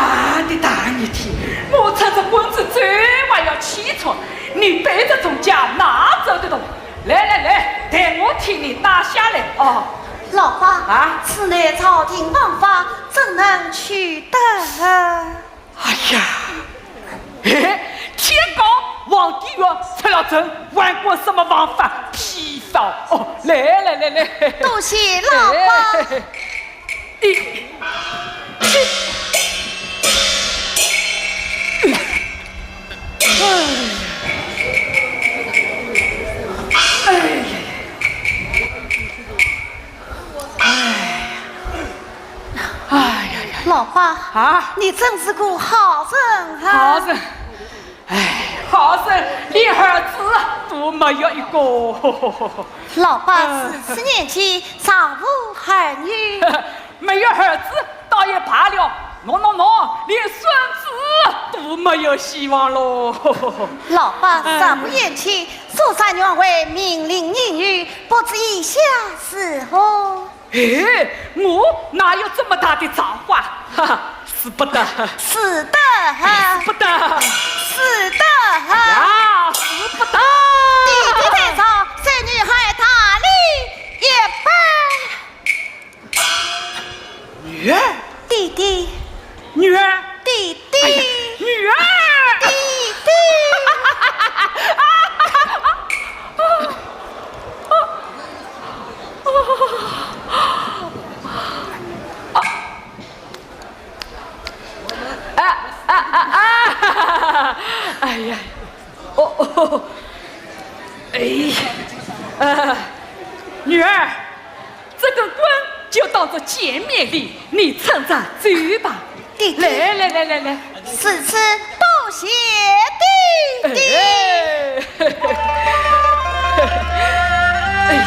的大热天，我穿着裙子走还要气喘，你背着重架哪走得动？来来来，待我替你拿下来。哦。老伯，啊？此乃朝廷王法，怎能取得？ 哎呀，哎，天高皇帝远，出了征，还管什么王法？皮包。哦，来来来来。多谢老伯。哎，哎，哎，哎呀呀。 哎呀呀，老伯，啊？你真是个好人啊！好人，哎，好人连儿子都没有一个。老伯，嗯。如此年纪，尚无儿女。没有儿子倒也罢了，喏喏喏，连孙子都没有希望喽。老伯，哎。尚不言轻， 苏三原为命令女婿，不知意下如何？哎，我哪有这么大的造化？哈哈，使不得。使得。使不得。使得。呀，哎呀，哦哦，哎，啊，女儿，这根棍就当做见面礼，你撑着走吧。弟弟，来来来来来，如此多谢弟弟。哎，哎呀。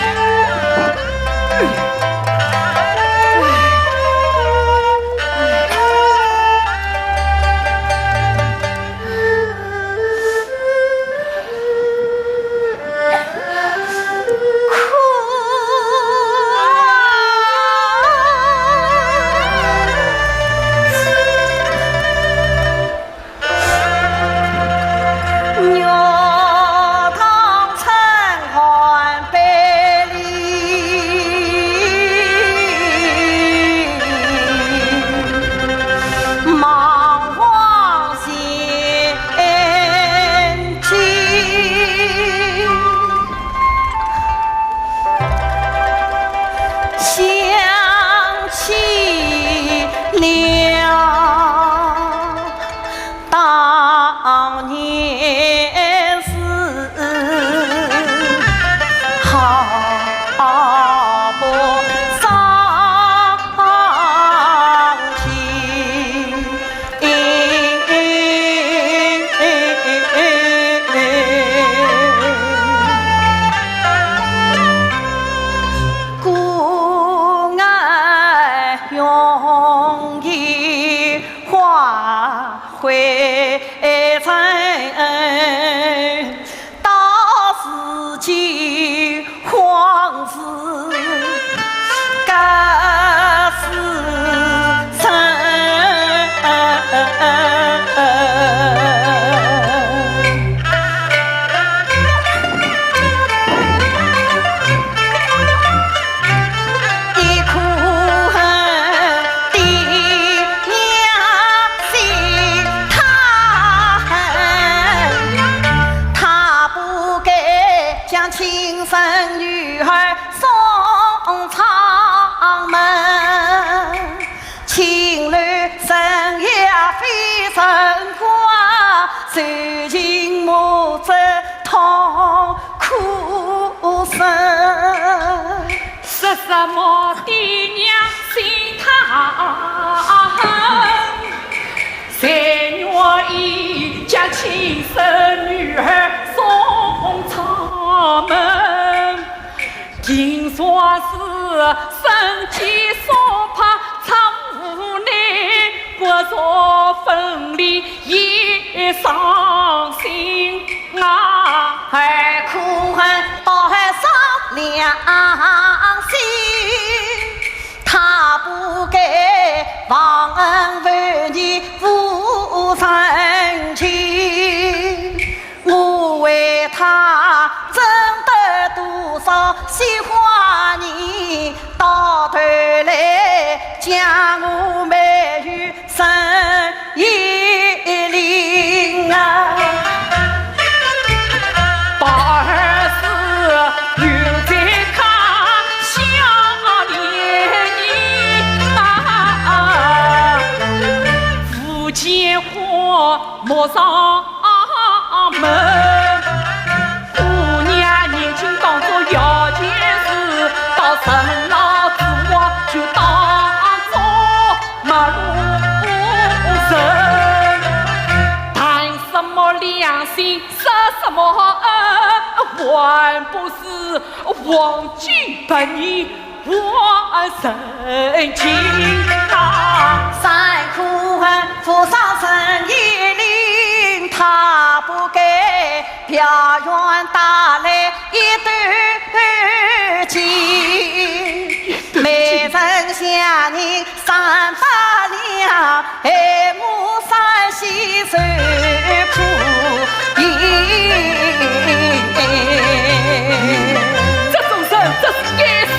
这种人真是该死！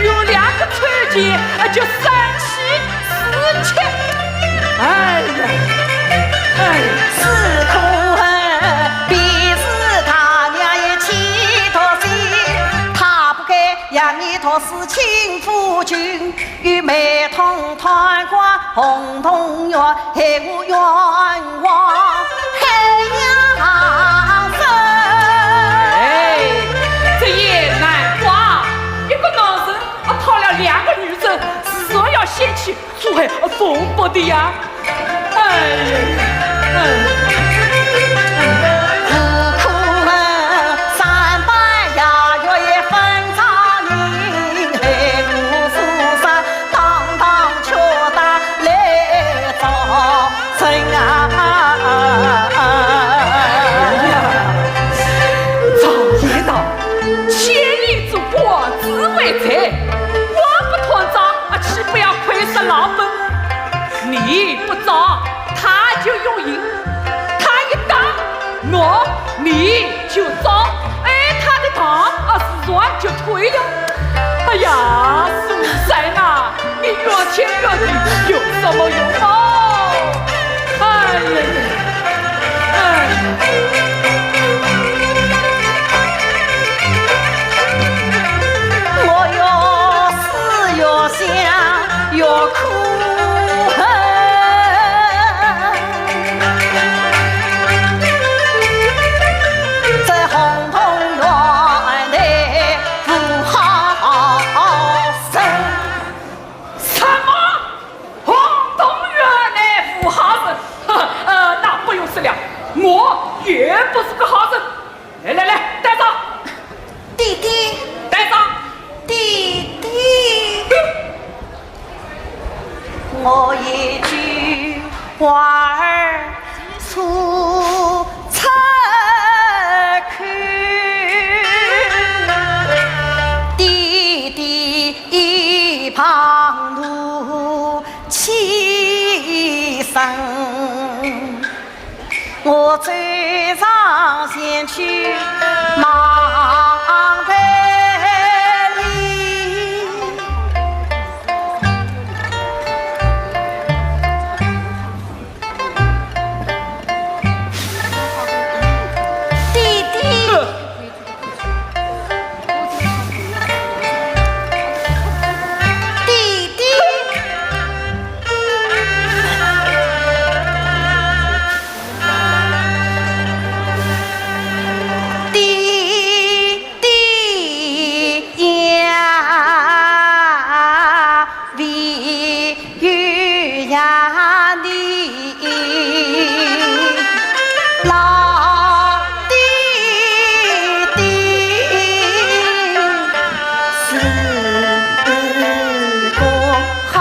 有两个臭钱，就三妻四妾。哎呀，哎呀。的呀。哎呀，哎。 常言道，千里之花只为醉，我不断账啊，岂不要亏煞老本？你不招，他就用刑；他一打，喏，你就招。哎，他的堂啊，自然就退了。哎呀，苏三呐， 你怨天怨地有什么用啊？哎呀呀，哎。 什么？洪洞县的武下人？呃，那不用说了，我也不是个好人。来来来，带上。弟弟。带上。弟弟。 弟弟。 弟弟。弟弟呀，为 有呀你老弟弟是个好人。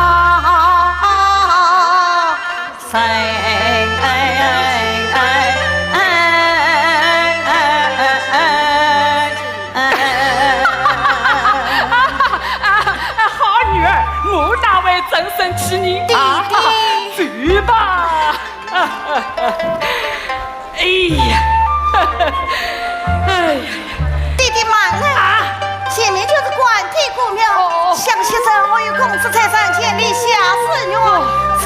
好女儿，我哪会真生气呢？弟弟。啊，走吧。哎呀，哎呀。 弟弟慢来。啊。前面就是关帝公庙，哦。想昔日我与公子在山间立下誓约，哦。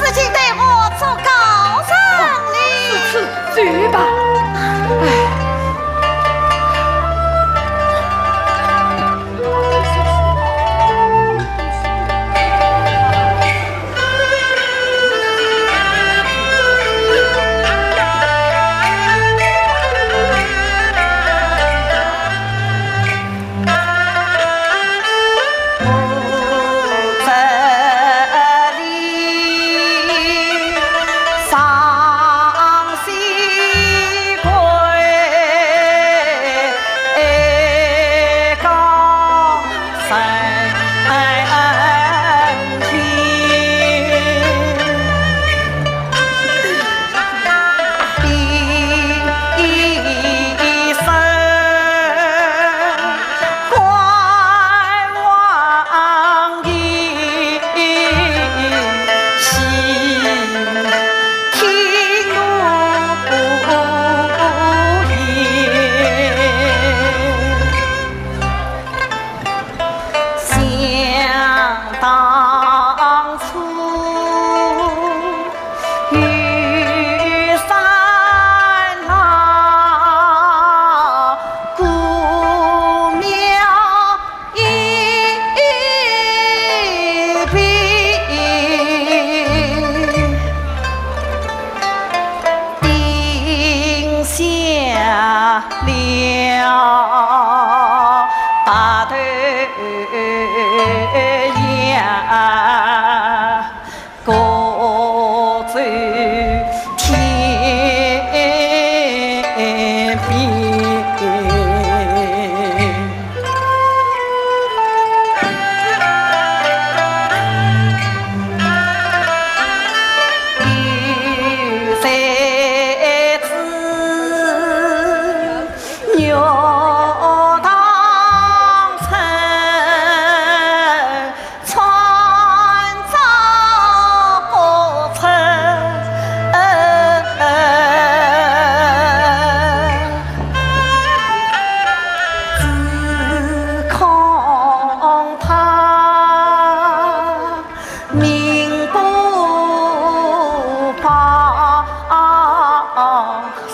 如今待我做高人哩。哦，如此，走吧。哎。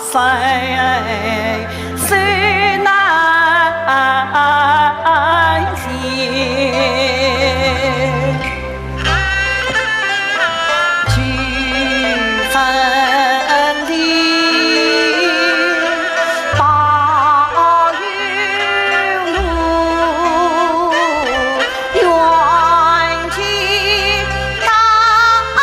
谁是那些去分离？保佑我远近高奔。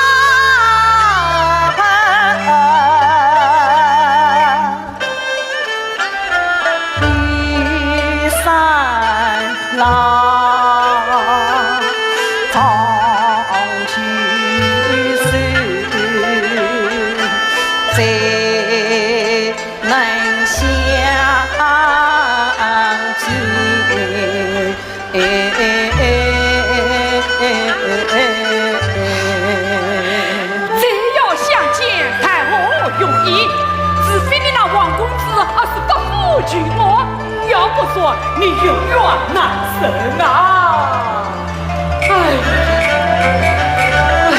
再要相见，谈何容易？除非你那王公子阿是不负君望，要不说你永远难成啊！哎，哎。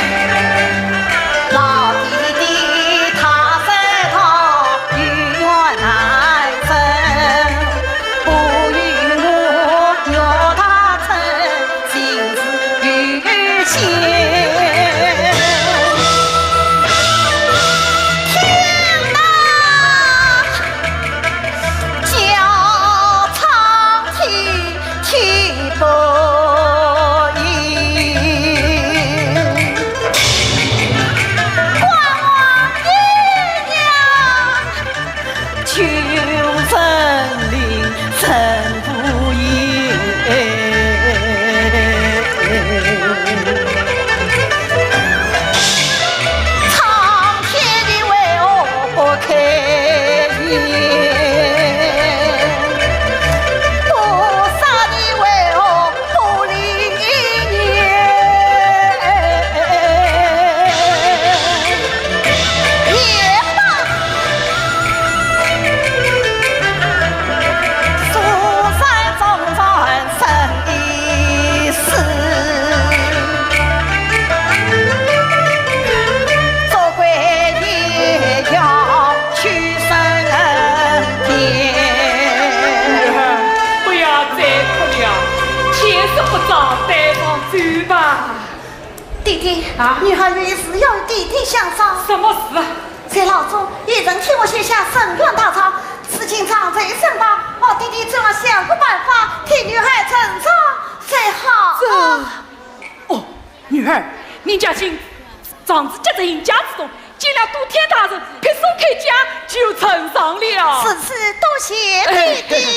老弟弟他说他永远难成， 不与我与他成，情字有限。天哪，叫苍天天不应，关我鸳鸯 旧人令人不应。苍天，你为何不开眼？菩萨，你为何 不灵验。也罢，苏三总算生一死，做鬼也要去升天。 不要再哭了，天色不早，带上走吧。弟弟，啊？女孩有一事要与弟弟相商。什么事啊？在牢中，有人替我写下申冤大状，如今状在身旁，望弟弟最好想个办法，替女孩呈上才好。这，哦，女儿，你家亲，状子夹在印架之中，见了都厅大人，劈手开价就呈上了。是，是，多谢弟弟。哎。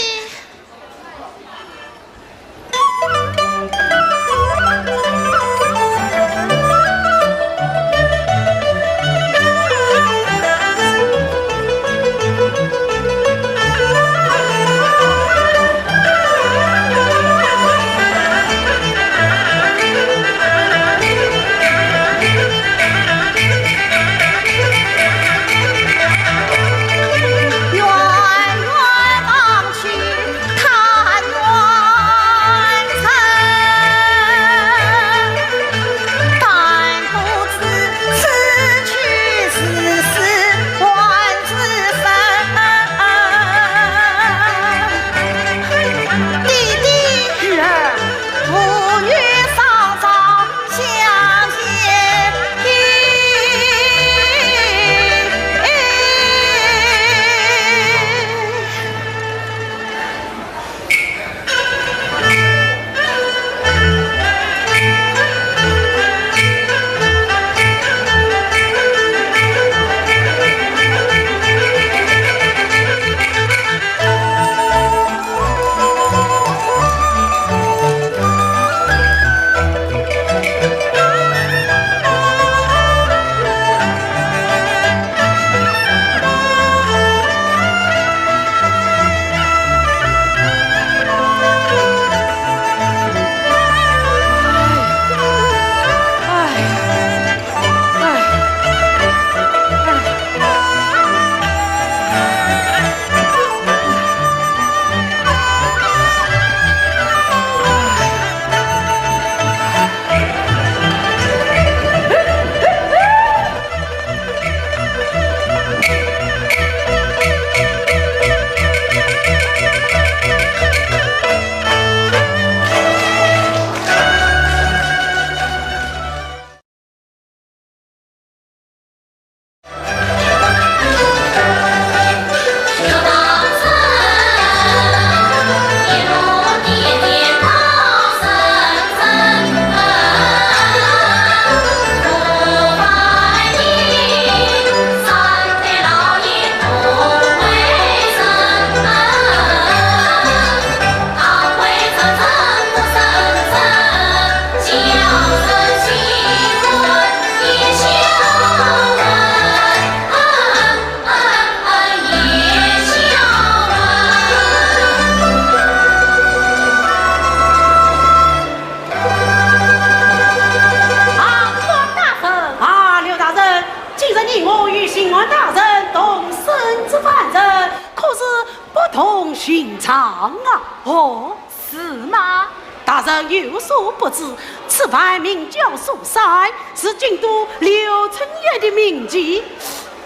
寻常啊。哦，是吗？大人有所不知，此番明教苏三是京都柳春庵的名妓，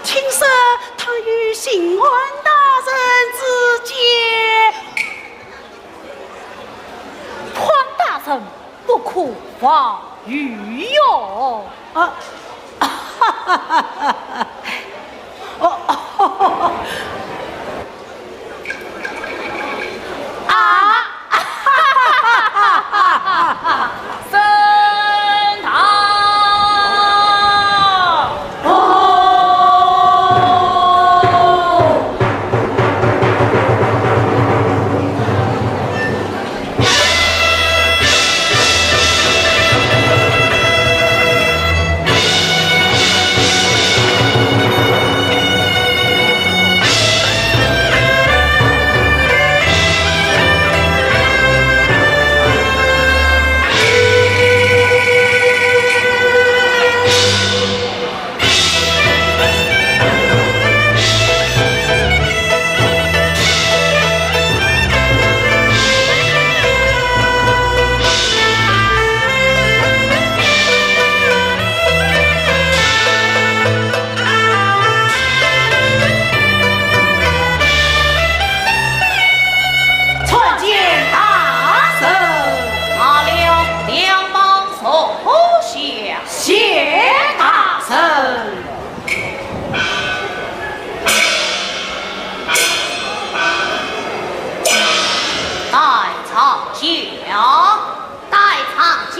听说她与刑案大人之间。潘大人不可妄语哟。啊，哦，啊，沈堂。参见大人。罢了，两旁坐下。谢大人。带上轿。带上轿。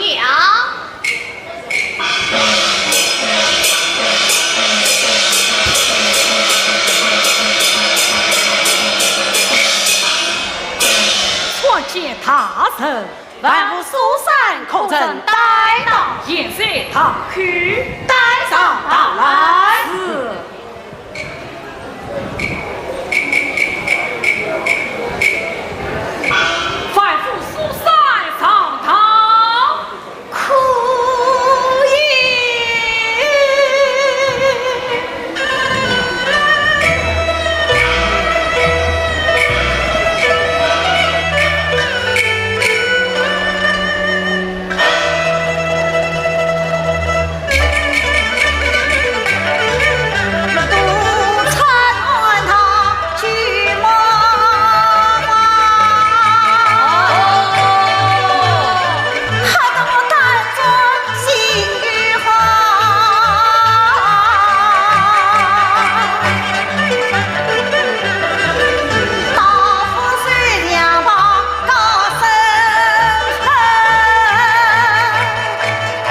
参见大人，万福苏三可曾带到？现在带去。带上大来。是。万福苏三上堂。 可以。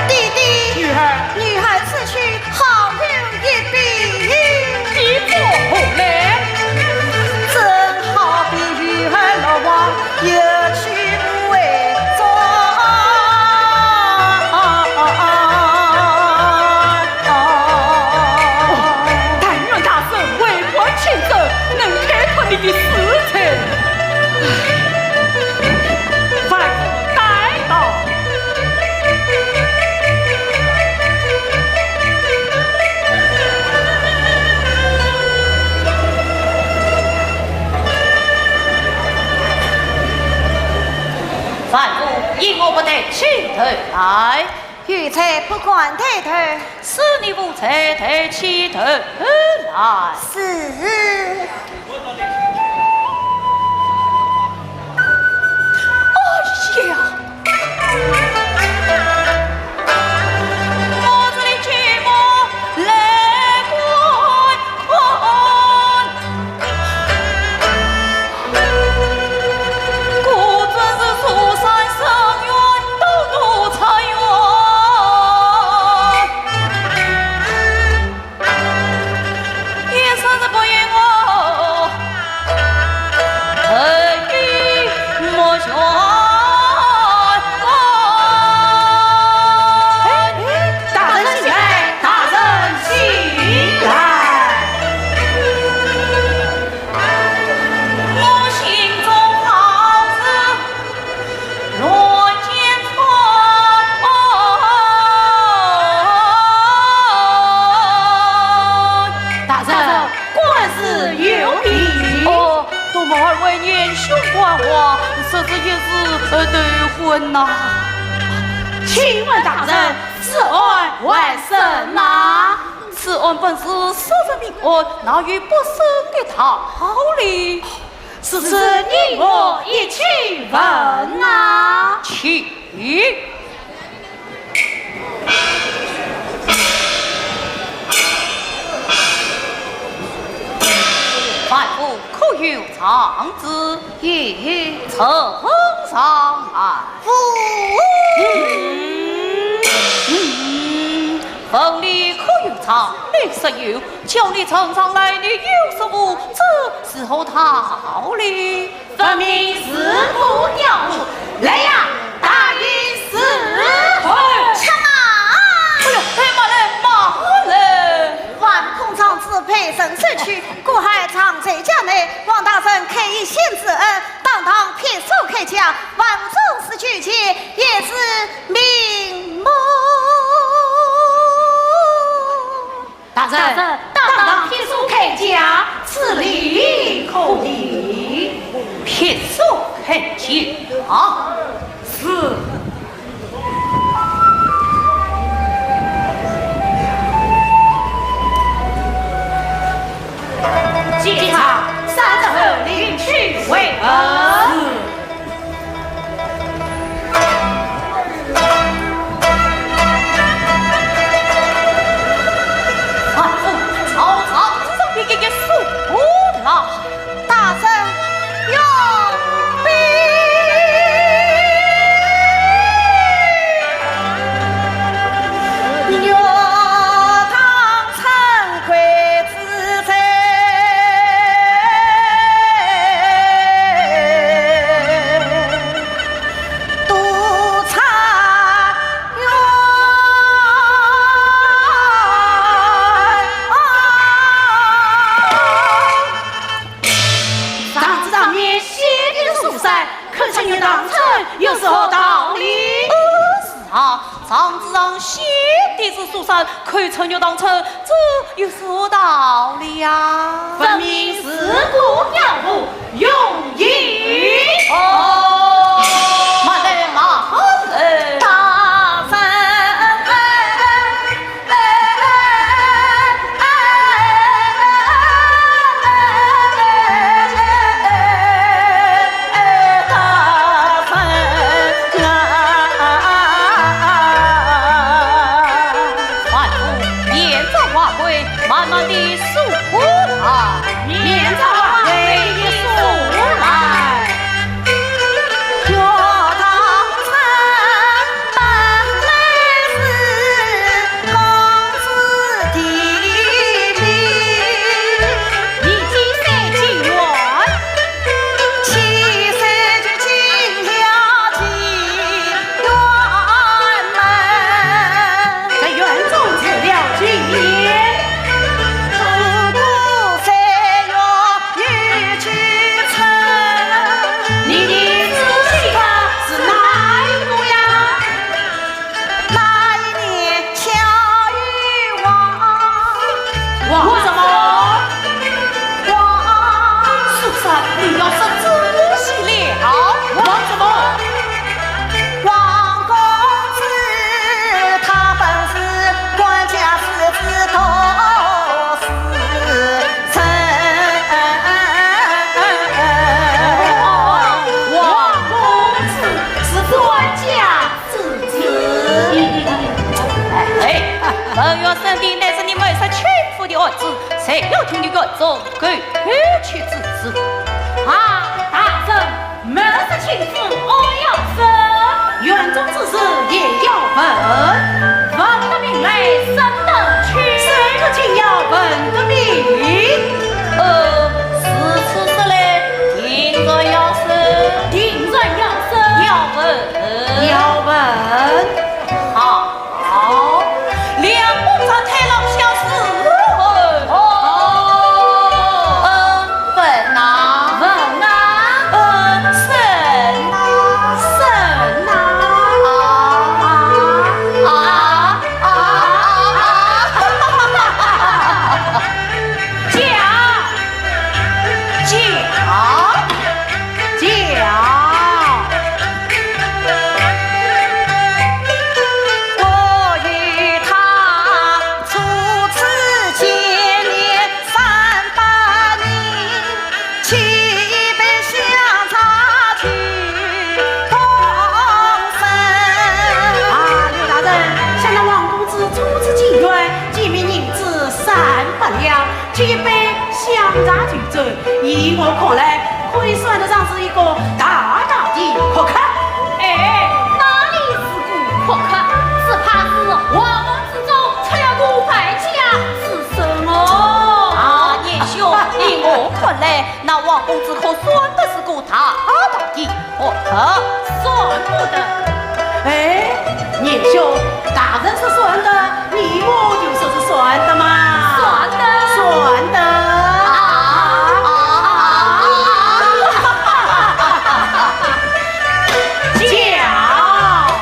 弟弟，女儿。女儿此去 好有一比。比作何来？正好比鱼儿落网，有去无回转。哦，但愿大人为官清正，能开脱你的私仇。万福带到。 万福，因何不抬起头来？奴才不敢抬头。是你奴才抬起头来。是。 哎呀！二位年兄官话，实是一时，呃，头昏呐。请问大人，此案还审哪？此案本是杀人命案，哪有不审的道理？是，是，你我一起问啊。请。 万福可有状子？有。呈上来。嗯，嗯，问你可有状？你说有，叫你呈上来，你又说无，这是何道理？ 分明是个尿壶。来呀，大刑伺候。且慢！哎呦，哎，慢来，慢来！万空状子被人收去，故害藏在家内，望大人开一线之恩，当当撇书开甲，万无总司拒绝，也是明目。 大人，大人，当当撇书开甲，此理可以。撇书开甲，是。监察，三日后领取为安。是。 万福，曹操，曹操，一一一，速来。大人，用兵。岳堂称魁之罪。 督察院。状子上面写的是苏三，口称岳堂称，又是何道理？呃，是啊，状子上写的是苏三，口称岳堂称，这又是何道理呀？分明是个尿壶。 用意。哦，慢来，慢来。大人。万福，免遭万岁，慢慢地 速来。免遭万岁速来。岳堂称本来是公子的命。你几岁进院？七岁就进了 院门。在院中做了几年？不过三月又去春。你的仔细看是哪一个呀？那一年巧遇王。王什么？ 王。苏三，你要受仔细了。王什么？王公子，他本是官家世子读书人。哦，王公子是官家 世子。哎，文学圣地乃是你谋杀亲夫的案子，谁要听你院中狗血之词？啊，大人，谋杀亲夫，我要审。院中之事也要问。问得明来，审得清。审得清要问得明。呃，如此说来，定然要审。定然要审。要问。 要问。好，梁公子太郎小事。哦。嗯，问呐。问呐。嗯，审呐。审呐。啊，啊，啊，啊，啊。以我看来，可以算得上是一个大大的阔客。哎，哪里是个阔客？只怕是王公子中出了个败家子孙哦。啊，年兄，以我看来，那王公子可算得是个大大的阔客。算不得。哎，年兄，大人说算得，你我就说是算得嘛。算得。算得。啊，啊，啊，啊。叫。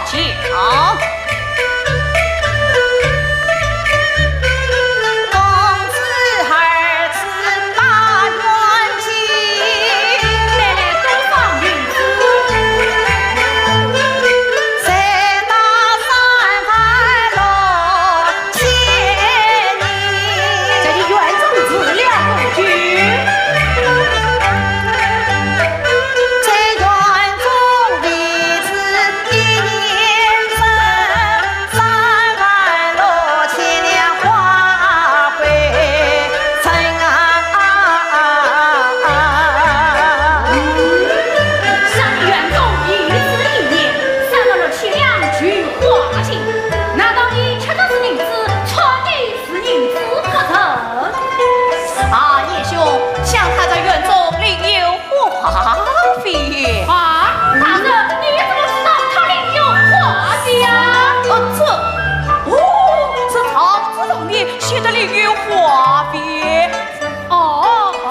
叫。 公子儿子把冤情，带来多少银子？才到三万六千银。这里院中吃了不去。在院中未知一年生， 三万六千两花费成啊。上院中已是一年，三万六千两菊花金，难道你吃的是银子，穿的是银子不成？啊，年兄，想他在院中另有 花费。啊，大人，你怎么知道他另有花费呀？呃，这，哦，是状纸上面写的另有花费。哦，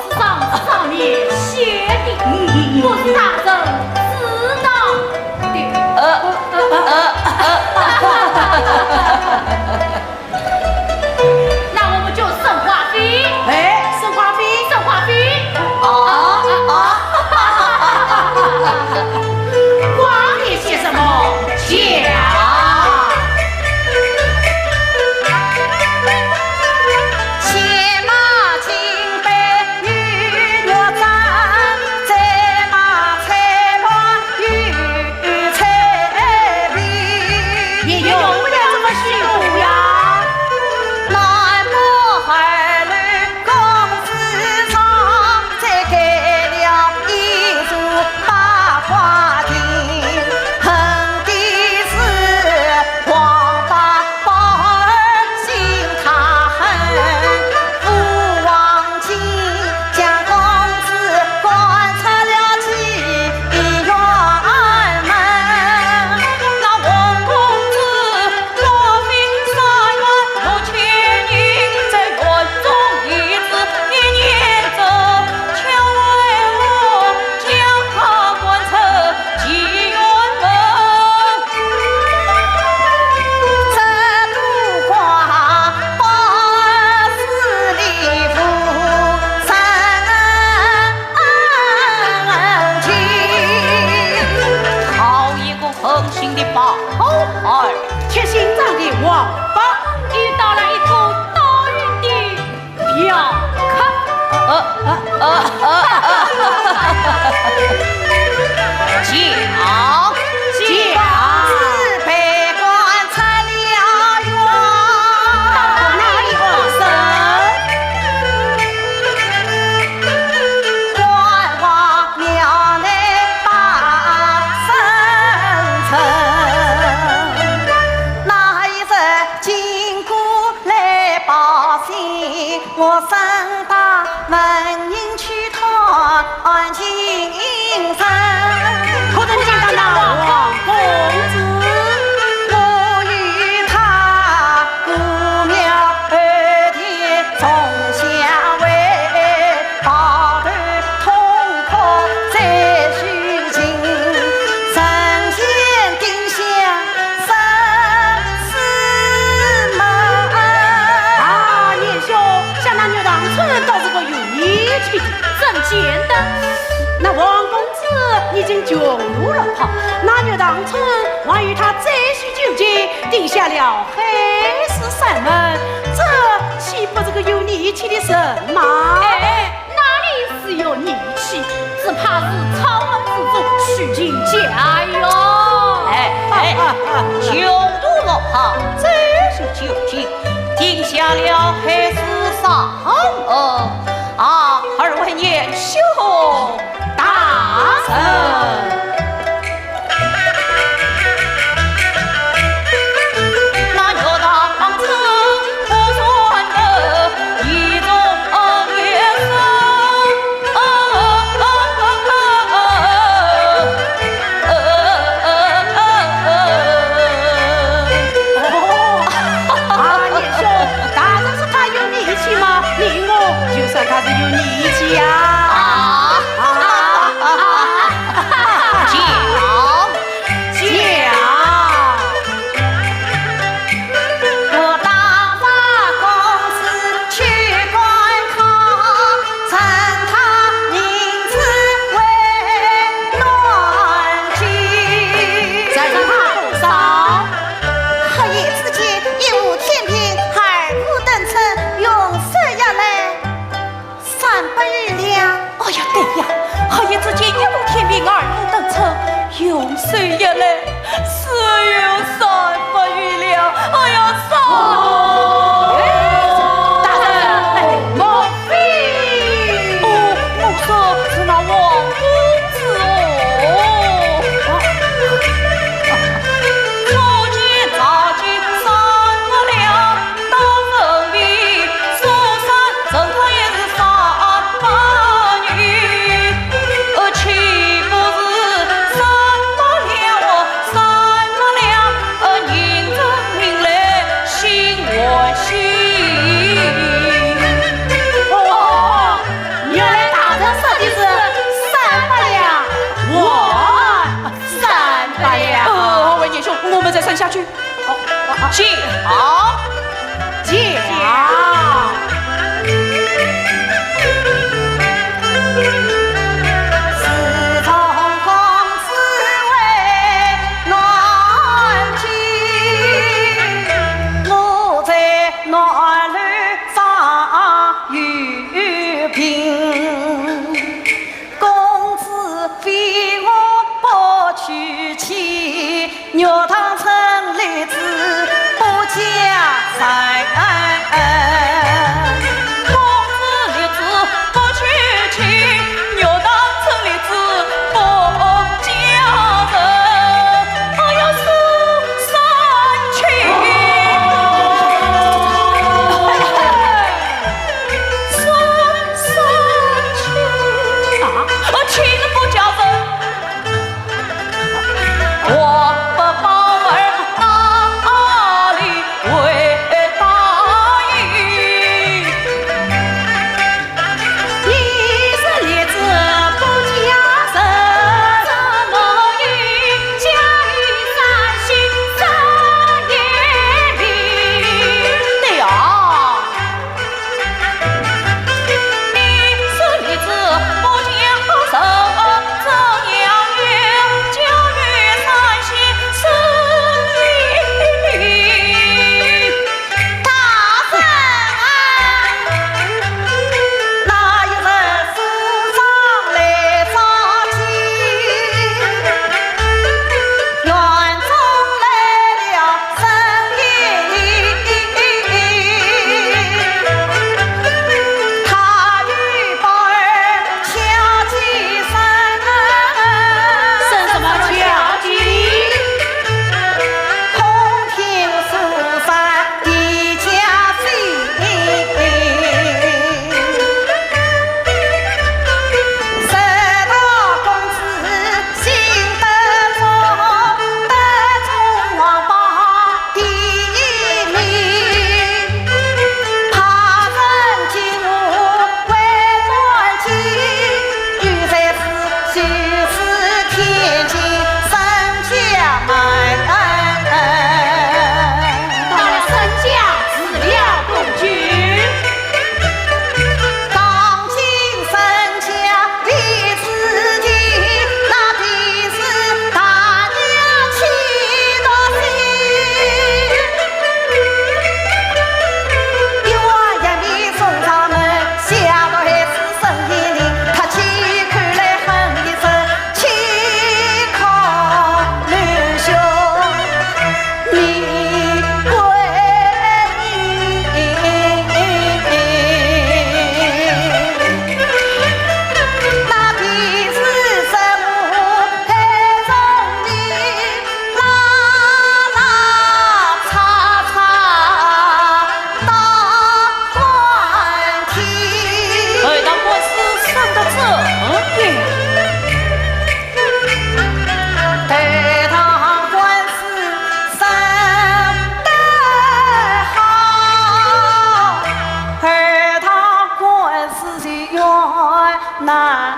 是状纸上面写的，嗯，嗯，嗯。不是大人知道的。呃，呃，呃。 那我们就算花费。哎，算花费。算花费。啊，啊。花费些什么？讲。先买金杯玉玉簪，再买翠帕 玉玉彩屏。也用不了这么辛苦呀。南北二楼公子床，再盖了一座八花亭，横的是王八 宝儿心太狠，父王亲将公子赶出了妓院门。那王公子花费三万六千银，在院中已是一年整，却为我将他赶出妓院门。 这朵花不是礼物，真情。好一个狠心的八宝二，铁心肠的王八，遇到了一个倒运的 嫖客。呃，呃，呃，呃，呃。讲，讲。公子被赶出了院。到哪里安身？观望庙内把身城。那一日经过来报信， 我身带纹银去探亲人。可曾见到那王公子？我与他过庙后天重相会，抱头痛哭再叙情，神仙定相 生死门。啊，年兄，想那岳塘春倒是个有义气的。怎见得？那王公子已经穷途落魄，那岳塘春还与他再续旧情，定下了海誓山盟，这岂不是个有义气的人吗？哎， 哪里是有义气，只怕是草莽之徒，虚情假意哟。哎，哎，穷途落魄，再续旧情，定下了海誓山盟，啊，二位年兄大人。哦，啊，年兄，大人说他有义气嘛，你我就算他是有义气呀。啊，啊，啊，啊，讲，讲。 再让他多少？黑夜之间，一屋天平，二五等秤，用手下来，三百余两。哎呀，对呀，黑夜之间，一屋天平，二五等秤，用手下来，只有三百余两。哎呀，少爷！哎，大人，哎，莫非？哦，我说是那王公子哦。早见早见三百两，到分明苏三，任他也是三百两，呃，岂不是三百两哦，三百两，呃，人证明来信还信。哦，原来大人说的是三百两，还三百两。呃，二位年兄，我们再算下去。 讲，讲。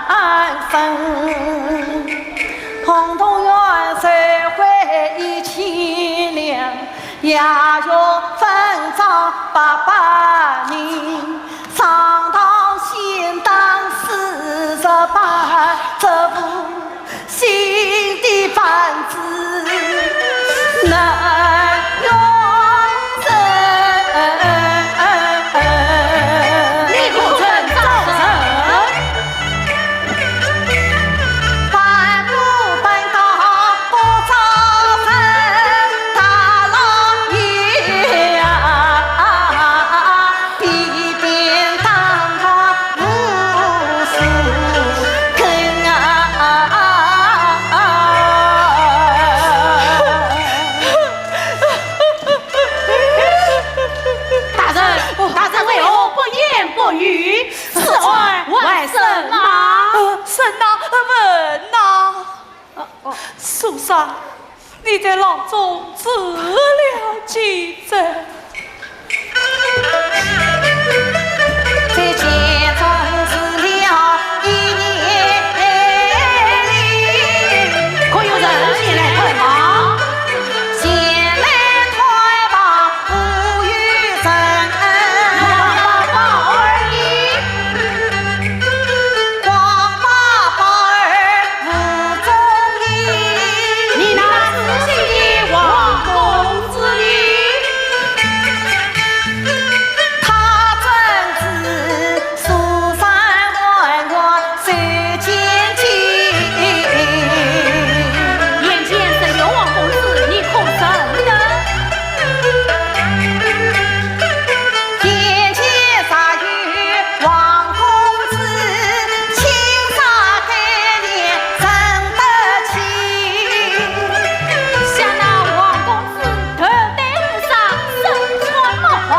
寒风。轰动元帅回忆凄凉，夜月分照八百年。上堂先打四十板，这副新的板子能用人？你可曾招人？ 大人，大人为何不言不语？ 此案还审吗？呃，审呐，呃，问呐。苏三，你在牢中住了几日？在监中住了一年。可有人前来看望？前来探望 无有人。王八宝儿呢？王八宝儿无踪影。你那痴心的王公子呢？他正是 苏三还我手牵牵。眼前只有王公子，你可认得？眼前只有王公子，青纱对联认得清。想那王公子头戴乌纱，身穿绿袍，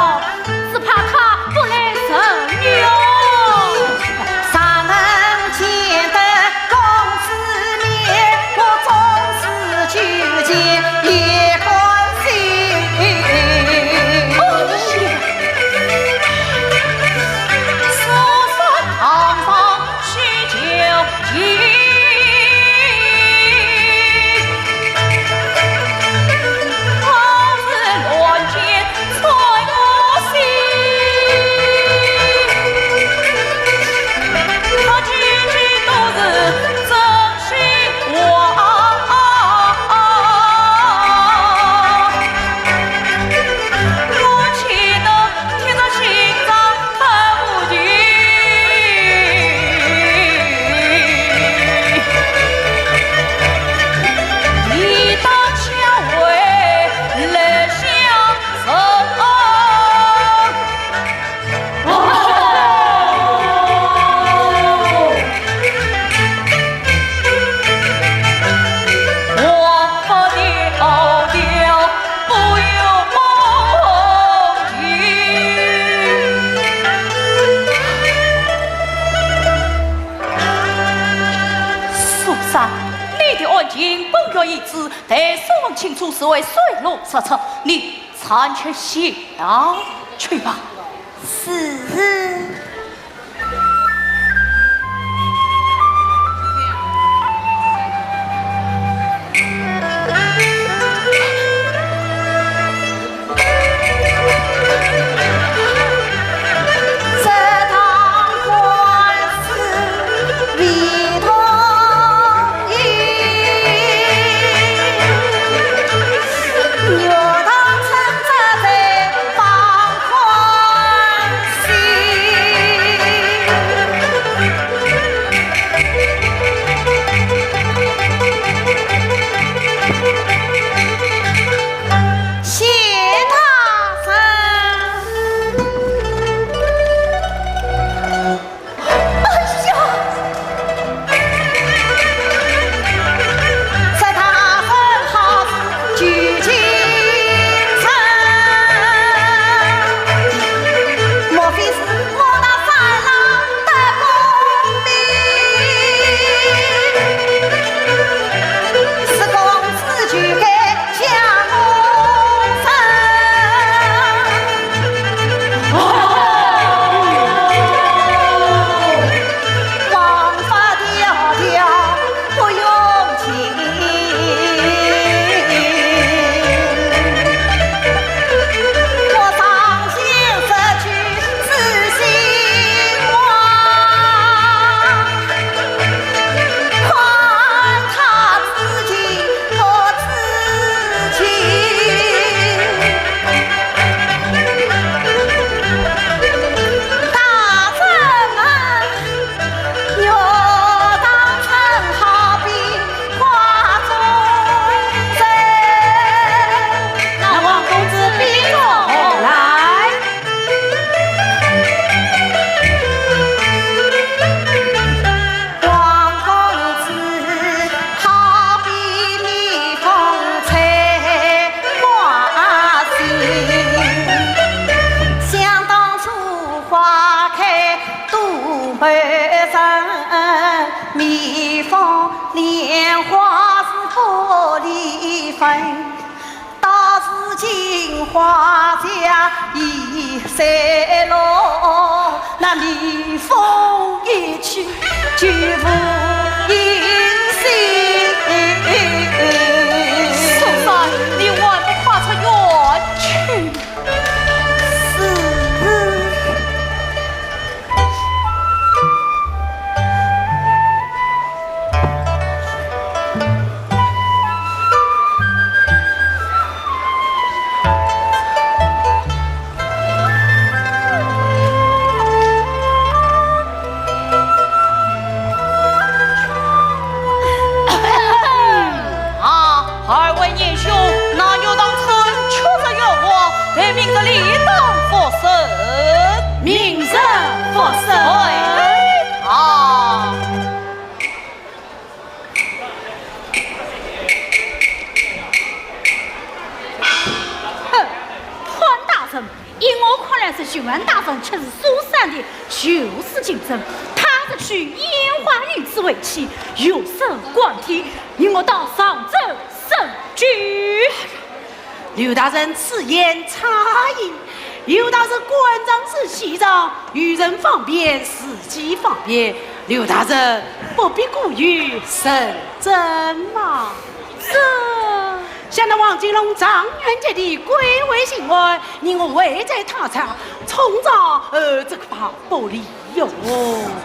只怕他不来认哟。尚能见得公子面，我终是究竟也甘心。苏三堂上 苏三，你的案情本院已知，待审问清楚，是为水落石出，你暂且下去吧。是。年花似玻璃粉，到如今花甲已衰落，那蜜蜂一去，就无音信。宋三，你还不快出院去？是。 啊，二位年兄，那玉堂春确实冤枉，待明日理当复审。明日复审。对啊。哼，潘大人， 依我看来，这巡按大人却是苏三的旧时情人，他这句烟花与子为妻，有失官体，你我到上奏审句。刘大人此言差矣，有道是官场是戏场，与人方便，自己方便。刘大人不必过于认真嘛。这 想那王金龙状元及第，贵为巡按，你我会在他家，冲撞，呃，这个法不理哟。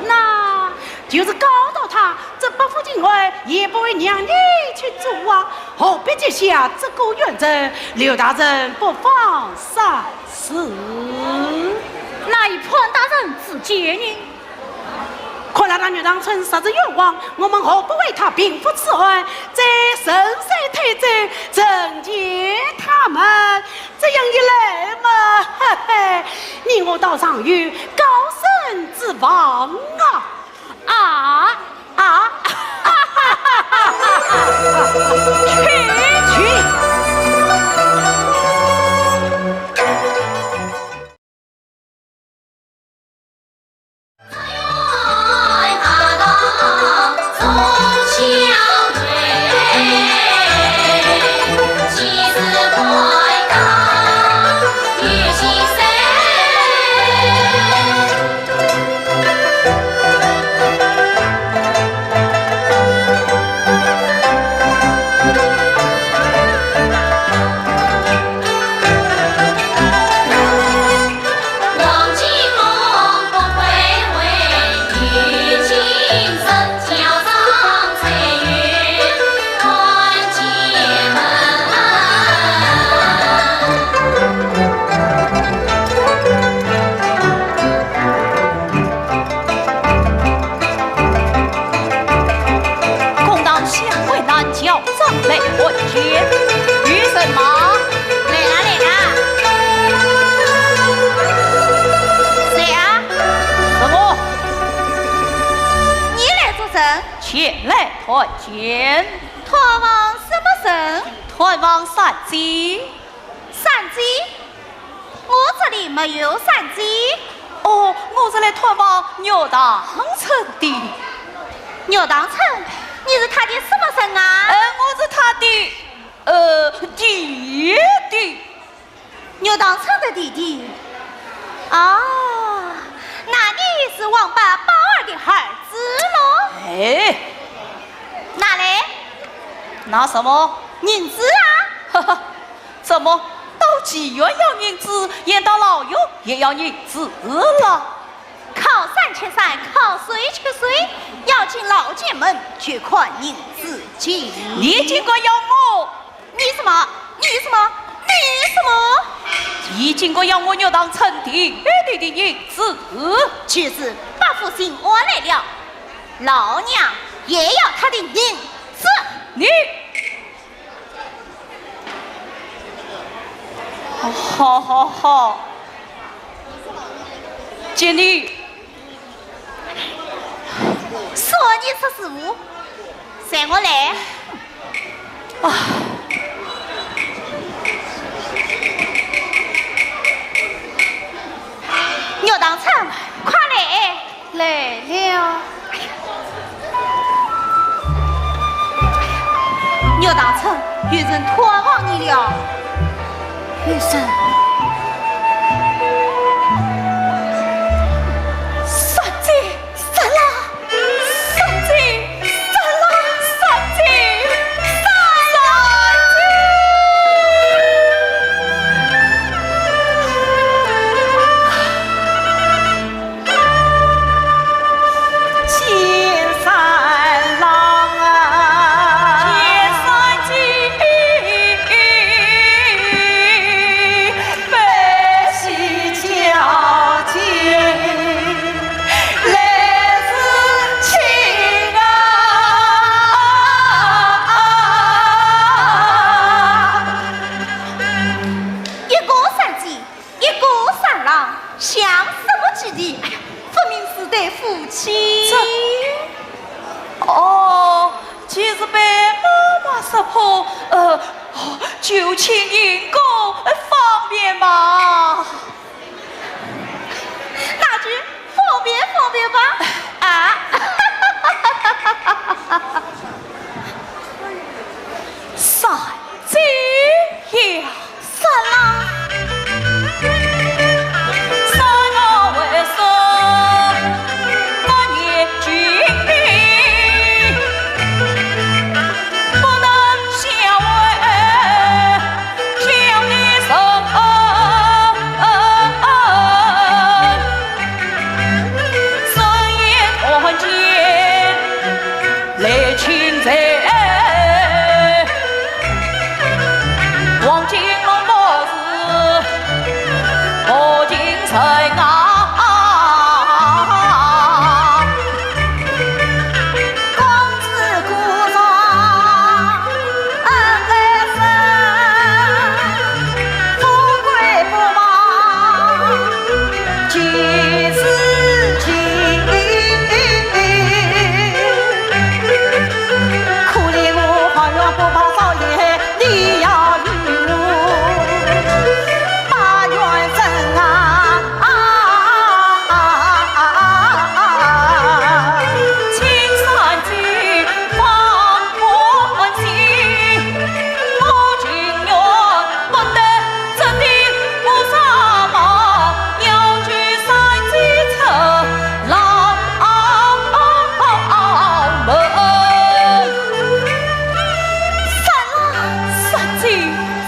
那就是告到他，这八府巡按也不会让你去做啊，何必结下这个冤仇？刘大人不妨三思。那依潘大人之见呢？ 看来那玉堂春实是冤枉，我们何不为他平复此案，再顺水推舟，惩戒他们？这样一来嘛，嘿嘿，你我倒尚有高升之望啊！啊啊！去去！ 公道相为难，叫长辈问斩。有人吗？来啦，来啦。谁啊？是我。你来做甚？前来探监。探望什么人？探望三姐。三姐？ 我这里没有三姐。哦，我是来探望玉堂春的。玉堂春？你是他的什么人啊？呃，我是他的，呃，弟弟。玉堂春的弟弟？啊，那你是王八宝二的儿子喽？哎。拿来。拿什么？银子啊。哈哈， 怎么，到妓院要银子，演到牢狱也要银子了？靠山吃山，靠水吃水，要进老监门，就看银子进。你竟敢要我？你什么？你什么？你什么？你竟敢要我玉堂春弟弟的银子？就是八府巡按来了，老娘也要他的银子。你 好好好，给你。说你说是无，随我来。啊，玉堂春，快来！ 来了。这当中有人托梦你了。有人。杀贼！杀了！杀贼！杀了！杀贼！杀了！金三郎啊，金三姐，不是叫金，来是亲啊。一个三姐， 一个三郎，像什么几弟？哎呀，分明是对夫妻。这，哦，既是被妈妈识破，呃，哦，就请行宫，呃，方便吧。那就方便方便吧。啊。三姐呀。 三郎。杀了，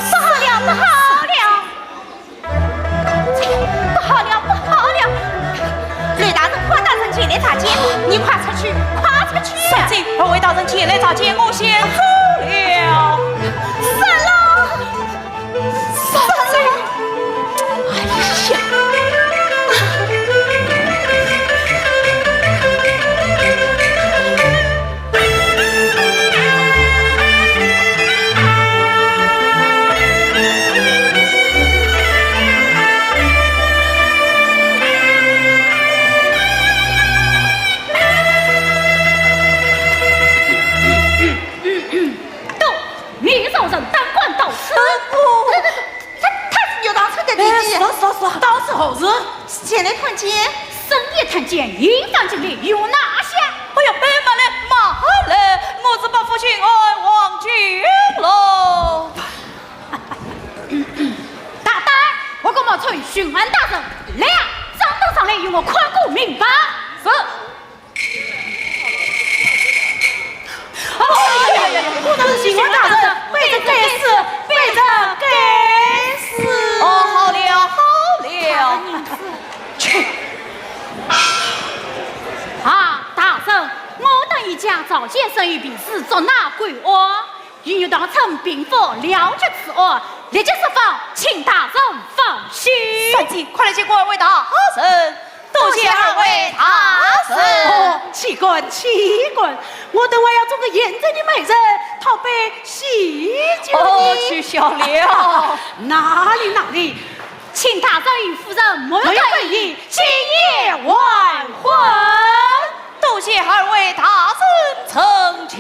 杀了，不好了！ 不好了，不好了！雷大人、邝大人前来查监，你快出去，快出去！三姐，二位大人前来查监，我先走了。三郎，三郎，哎呀！ 都，你一众人胆敢到此？呃，不。他，他，他是岳塘春的弟弟。哎，是，是，是，当时何事？前来探监。深夜探监，严防禁令，有哪些？哎呀，哎，慢来，慢来，我是伯父巡按王俊喽。大胆，我敢冒充巡按大人，来啊，掌灯上来，与我看个明白。是。 哎呀呀呀，果然是巡按大人，卑职该死，卑职该死。哦，好了，好了。去。啊，大人，我等已将赵先生与婢子捉拿归案，与岳塘春并无了结之案，立即释放，请大人放心。三姐，快来见过二位大人。 多谢二位大人。哦，岂敢，岂敢，我等还要做个贤侄的媒人，讨杯喜酒呢。哦，取笑了。哪里，哪里，请大人与夫人莫要在意，今夜完婚。多谢二位大人成全。